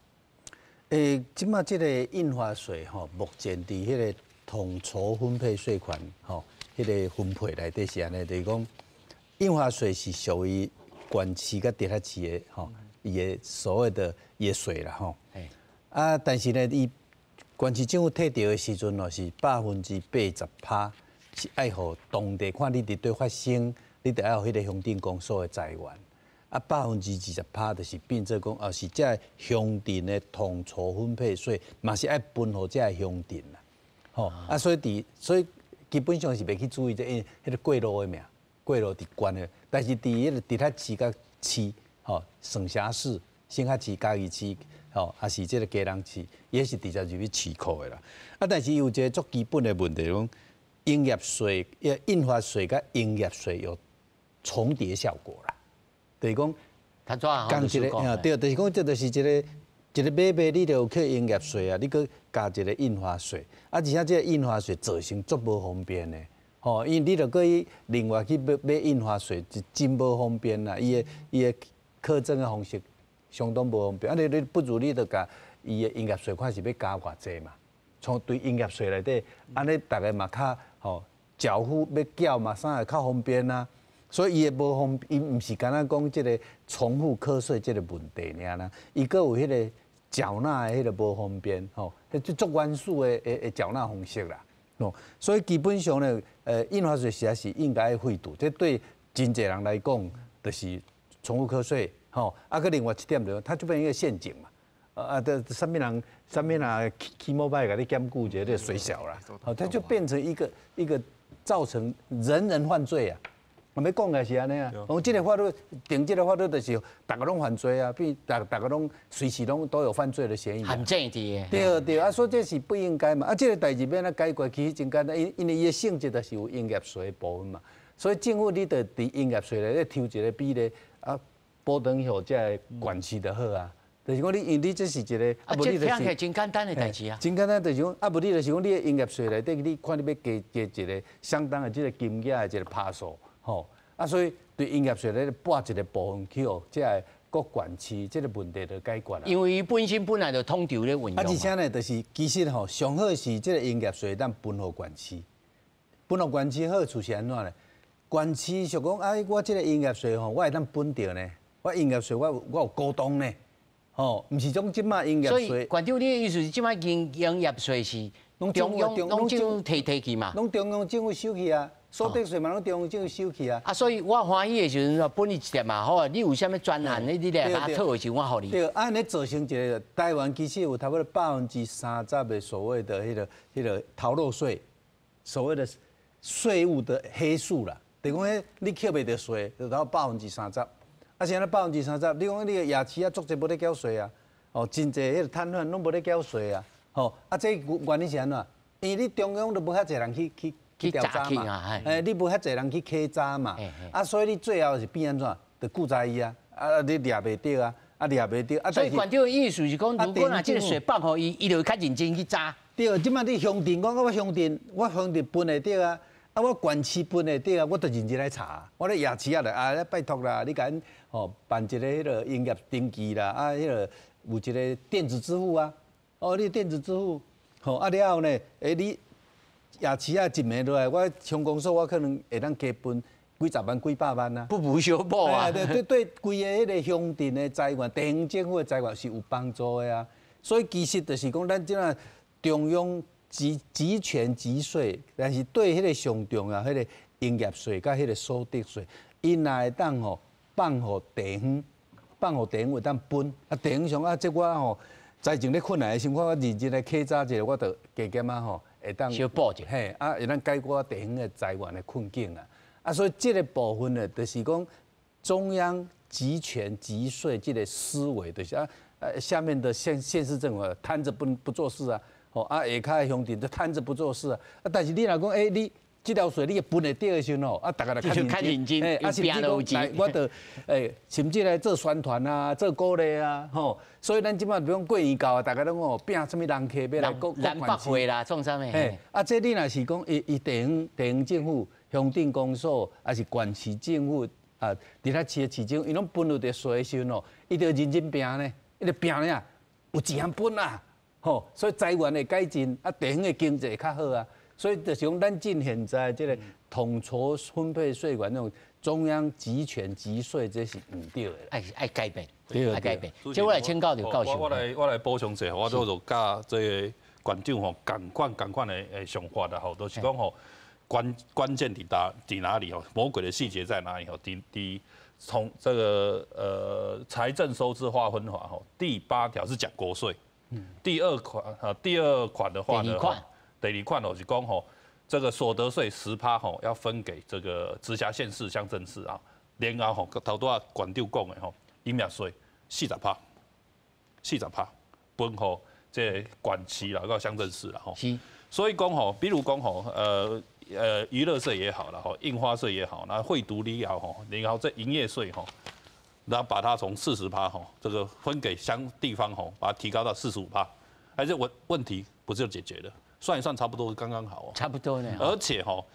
這馬這個印花稅吼，目前佇彼個統籌分配稅款吼，彼個分配內底是按呢，就是講印花稅是屬於縣市佮直轄市的吼，伊的所謂的伊的稅啦吼。啊，但是呢，伊縣市政府提著的時陣哦，是80%是愛予當地看你佇佗發生，你著愛予彼個鄉鎮公所的財源。啊，20%就是變做講，哦，是這個鄉鎮的統籌分配稅，嘛是愛分予這個鄉鎮啦。吼，啊，所以基本上是袂去注意這彼個過路的名，過路佇縣的，但是佇彼個直轄市佮市，吼，吼，省辖市、新北市、嘉义市，吼，抑是这个基隆市，也是直接入去市库的啦。啊，但是有一个足基本的问题，讲营业税、印花税佮营业税有重叠效果啦，就是讲，共一个，对，就是讲这就是一个一个买卖，你就扣营业税啊，你阁加一个印花税，啊，而且这个印花税造成足无方便的，吼，因为你著阁去另外去买买印花税，就真无方便啦，伊的课征的方式相当无方便，啊，你不如你著共伊的营业税看是欲加偌济嘛，从对营业税内底，按呢逐家嘛较吼缴付欲缴嘛啥会较方便啊。所以伊的无方，伊毋是干焦讲这个重复课税这个问题尔啦，伊阁有彼个缴纳的彼个无方便吼，彼足原始的缴纳方式啦，吼，所以基本上呢，印花税实在是应该废除，这对真济人来讲，就是重复课税，吼，啊，阁另外一点就，它就变成一个陷阱嘛，啊，这啥物人，啥物人起摩摆共你检举一下，这水小啦，好，它就变成一个造成人人犯罪啊。我欲讲的是按呢啊，讲这个法律定这个法律就是逐家拢犯罪啊，比逐逐家拢随时拢都有犯罪的嫌疑。陷阱伫。对对，啊，所以这是不应该嘛。啊，这个代志欲按怎解决，其实真简单，因为伊的性质就是有营业税的部分嘛，所以政府你著伫营业税内底抽一个比例啊，补转予这个县市就好啊。就是讲你，因为你这是一个，啊，无你就是真简单的代志啊。真简单，就是讲，啊，无你就是讲，你的营业税内底，你看你欲加加一个相当的这个金额的一个趴数。吼，啊，所以对营业税咧拨一个部分去予这个各县市，这个问题就解决啦。因为伊本身本来就统筹咧运用。啊，而且呢，就是其实吼，上好是这个营业税当分予县市，分予县市好处是按怎呢？县市想讲，啊，我这个营业税吼，我会当分著呢，我营业税我有股东呢，吼，毋是讲这马营业税。所以，县长，你的意思是这马营业税是中央拢政府提提去嘛？拢中央政府收去啊。所得税嘛，拢中央政府收去啊。啊，所以我欢喜的时阵，分你一点嘛好啊。你有啥物专案，你来共我讨的时阵，我予你。对，按呢造成一个台湾其实有差不多30%的所谓的彼个逃漏税，所谓的税务的黑数啦。就讲彼你扣袂著税，就到百分之三十。啊，是按怎百分之三十？你讲你的夜市啊，足济无咧缴税啊，哦，真济彼个摊贩拢无咧缴税啊，吼，啊，这原因是按怎？因为你中央都无遐济人去调查嘛，欸，你无遐济人去稽查嘛，啊，所以你最后是变按怎？就顾在伊啊，啊，你掠袂著啊，啊，掠袂著。啊，所以县长的意思是讲，如果若这个税放予伊，伊就会较认真去查。对，这马你乡镇讲，我乡镇分会著啊，啊，我县市分会著啊，我就认真来查。我咧夜市啊，来啊，拜托啦，你共阮吼办一个彼个营业登记啦，啊，彼个有一个电子支付啊，哦，你电子支付，吼，啊了后呢，欸你。夜市啊，一暝落来，我乡公所我可能会当加分几十万、几百万啊。不无小补啊！对对对，规个彼个乡镇的财源、地方政府的财源是有帮助的啊。所以其实就是讲，咱这马中央集权集税，但是对彼个上重要，彼个营业税佮彼个所得税，伊若会当吼放予地方，放予地方会当分，啊地方上啊，这我吼财政咧困难的时阵，我认真来稽查一下，我就加减仔吼。会当小补者，嘿，啊，会当解决地方的财源的困境啊。啊，所以这个部分呢，就是讲中央集权集税这个思维，就是啊，下面的县市政府摊着不做事啊，吼啊，下跤的乡镇就摊着不做事啊。啊，但是你若讲，欸，你这条税你会分会著的时阵吼，啊，逐家就较认真，欸，啊，甚至讲，来，我就，欸，甚至来做宣传啊，做鼓励啊，吼，所以咱这马比如讲过年到啊，逐家拢哦拼啥物人客欲来国南北会啦，创啥物？嘿，啊，这你若是讲伊伊地方政府、乡镇公所，抑是县市政府啊，伫遐市的市政，伊拢分有著税的时阵哦，伊就认真拼呢，伊就拼呢，有钱分啊，吼，所以财源会改进，啊，地方的经济会较好啊。所以就是讲，咱进现在这个统筹分配税源那种中央集权集税，这是毋对的。爱改变，爱改变。这我来请教就教授。我来补充一下，我都就佮这个馆长吼仝款仝款的想法啦吼，就是讲吼关键伫哪里吼，魔鬼的细节在哪里吼？伫从这个财政收支划分法吼，第八条是讲国税，第二款啊第二款的话呢，第二款哦是讲吼，这个所得税10趴吼要分给这个直辖县市乡镇市啊，然后吼头拄仔馆长讲的吼，营业税40趴，四十趴分予这个县市啦，佮乡镇市啦吼。所以讲吼，比如讲吼，娱乐税也好啦吼，印花税也好，那汇独了吼，然后这营业税吼，然后把它从四十趴吼，这个分给乡地方吼，把它提高到45趴，还是问题不就解决了？算一算差不多刚刚好哦。差不多呢。而且吼，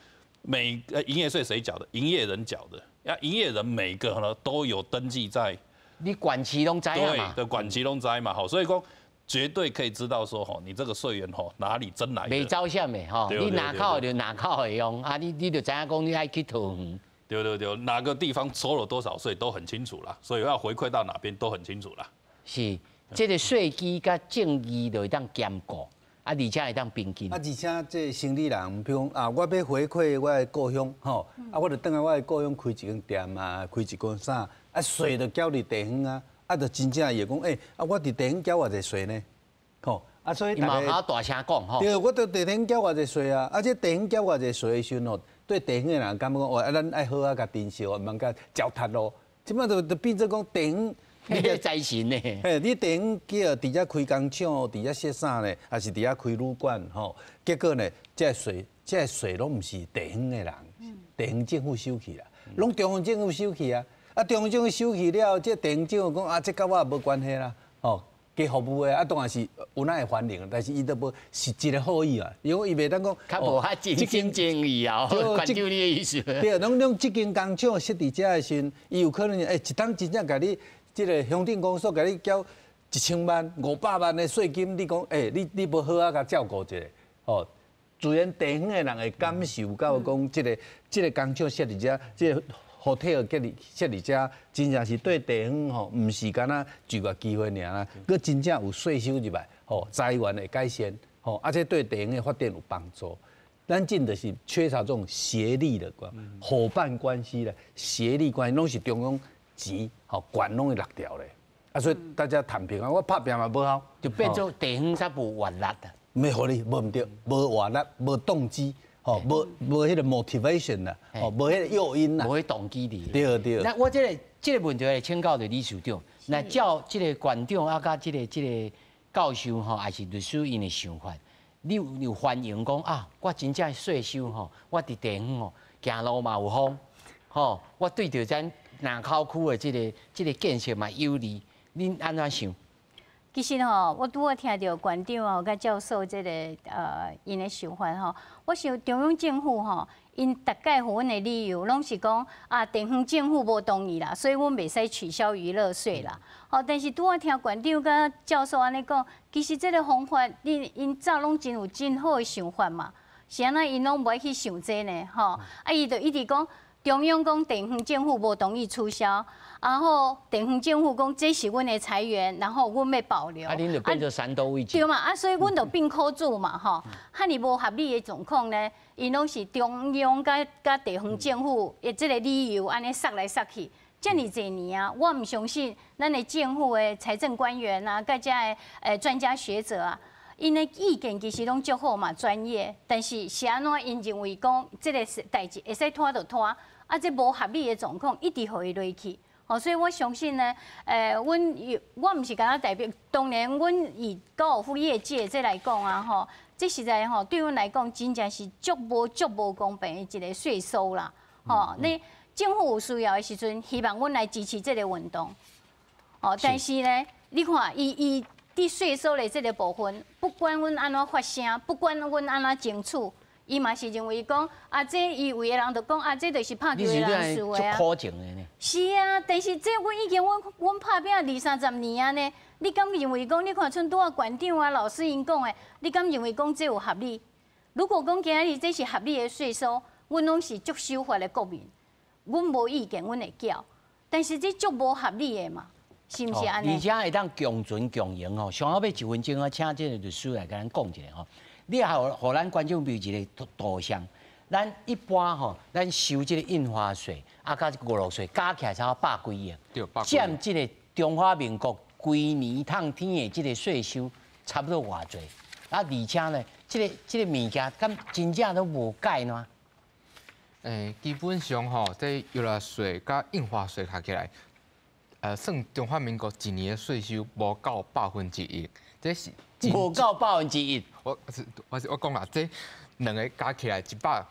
每营业税谁缴的？营业人缴的。呀，营业人每个呢都有登记在，你县市拢知嘛？对，县市拢知嘛，吼，所以讲绝对可以知道说吼，你这个税源吼哪里增来的？袂走啥的吼，你哪口就哪口会用，啊，你就知影讲你爱去桃园。对对对，哪个地方收了多少税都很清楚啦，所以要回馈到哪边都很清楚啦。是，这个税基佮正义就会当兼顾，啊，而且会当平均。啊，而且这生理人，比如讲啊，我欲回馈我的故乡，吼，啊，我就转来我的故乡开一间店啊，开一间啥，啊，税就缴伫地方啊，啊，就真正伊会讲，欸，啊，我伫地方缴偌济税呢，吼，啊，所以大家大声讲吼。对，我伫地方缴偌济税啊，啊，这地方缴偌济税的时阵吼，对地方的人感觉讲，哦，啊，咱爱好好共珍惜，毋通共糟蹋咯。这摆就变做讲地方。你个财神呢？嘿，你地方叫伫遮开工厂，伫遮设啥呢？还是伫遐开旅馆？吼，结果呢，这个税拢毋是地方的人，地方政府收去啦，拢中央政府收去啊。啊，中央政府收去了，这地方政府讲啊，这佮我也无关系啦，吼，加服务的啊，当然是有哪会欢迎，但是伊都无实质的好意啊，因为伊袂当讲较无遐真心真意啊，县长你的意思。对，拢这间工厂设伫遮的时阵，伊有可能欸，一冬真正共你。这个乡镇公所共你缴1000万、500万的税金，你讲，欸，你无好好共照顾一下，吼，自然地方的人会感受到讲，这个工厂设伫遮，这个 hotel 建立设伫遮，真正是对地方吼，毋是干焦就业机会尔啦，阁真正有税收入来，吼，财源会改善，吼，而且对地方的发展有帮助。咱真的是缺少这种协力的关伙伴关系啦，协力关系拢是中央钱，吼，权拢会落掉咧，啊，所以大家躺平啊，我拍拼嘛无效，就变做地方才无活力啊。没予你，无毋对，无活力，无动机，吼，无彼个 motivation 啦，吼，无彼个诱因啦，无彼动机伫。对对。那我这个问题来请教著理事长，那照这个县长啊，佮这个教授吼，抑是律师𪜶的想法，你有欢迎讲啊？我真正税收吼，我伫地方吼行路嘛有风，吼，我对著咱林口区的这个建设嘛有利，恁按怎想？其实吼，我拄仔听著县长啊，佮教授这个𪜶的想法吼，我想中央政府吼，𪜶逐摆予阮的理由，拢是讲啊，地方政府无同意啦，所以阮袂使取消娱乐税啦。吼，但是拄仔听县长佮教授按呢讲，其实这个方法，恁𪜶早拢真有真好的想法嘛，是按怎𪜶拢无爱去想这呢？吼，啊，伊就一直讲中央讲地方政府无同意取消，然后地方政府讲这是阮的财源，然后阮欲保留。啊，恁就变做三多位对嘛？啊，所以阮就变苦主嘛，吼。遐尔无合理的状况呢，𪜶拢是中央佮地方政府的这个理由按呢捒来捒去，遮尔济年啊，我毋相信咱的政府的财政官员啊，佮遮的专家学者啊，𪜶的意见其实拢足好嘛，专业，但是是按怎𪜶认为讲这个代志会使拖就拖。啊，这无合理的状况一直予伊落去，吼，所以我相信呢，阮有我毋是干焦代表，当然阮以高尔夫业界这来讲啊，吼，这实在吼对阮来讲，真正是足无公平的一个税收啦，吼，你政府有需要的时阵，希望阮来支持这个运动，哦，但是呢，你看伊伫税收的这个部分，不管阮按怎发声，不管阮按怎争取。伊嘛是认为讲啊，这伊有的人就讲啊，这就是拍球的人输的啊。足苦情的呢。是啊，但是这阮已经阮拍拼二三十年啊呢，你敢认为讲？你看像拄仔县长啊、老师𪜶讲的，你敢认为讲这有合理？如果讲今仔日这是合理的税收，阮拢是足守法的国民，阮无意见，阮会缴。但是这足无合理的嘛，是毋是按呢？而且会当共存共荣吼。上后尾一分钟啊，请这个律师来共咱讲一下吼。你也予咱观众朋友一个图像，咱一般吼，咱收这个印花税啊，佮娱乐税加起来差不多百几亿，占这个中华民国规年通天的这个税收差不多偌济。啊，而且呢，这个物件敢真正都无改呢？欸，基本上吼，这娱乐税佮印花税加起来，算中華民國一年的稅收無到1%，這是無到1%。我講啦，這兩个加起來150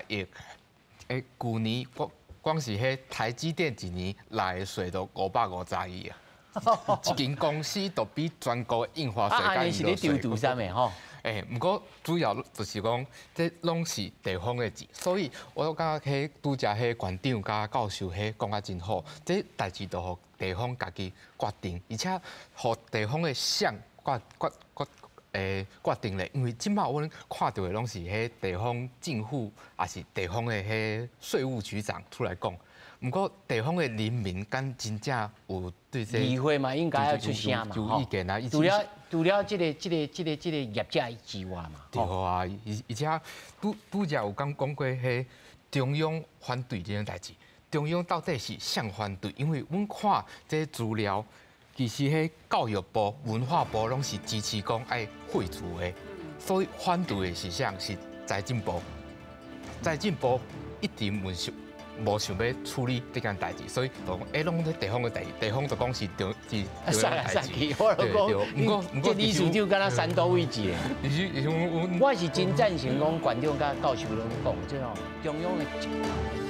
億。舊年光光是彼台積電一年來的稅都550億啊！一間公司都比全國印花稅較是咧丟丟啥物吼？毋過主要就是講，這攏是地方的錢，所以我感覺彼拄才彼館長佮教授彼講甲真好，這代誌就予地方家己決定，而且予地方的誰決決決決定咧，因為這擺阮看著的攏是彼地方政府，抑是地方的彼稅務局長出來講。毋過地方的人民敢真正有對這議會嘛，應該要出聲嘛，有意見啊。除了這個業者之外嘛，對啊，而且拄拄才有講講過，彼中央反對這件代誌，中央到底是誰反對？因為阮看這資料，其實彼教育部、文化部攏是支持講愛廢除的，所以反對的是啥？是財政部，財政部一直無想。無想欲處理這件代誌，所以就講，攏咧地方的代誌，地方就講是中是中央代誌。我就講，毋過毋過，這理事長敢若三多位置。我是真贊成講館長佮教授攏講，這吼中央的。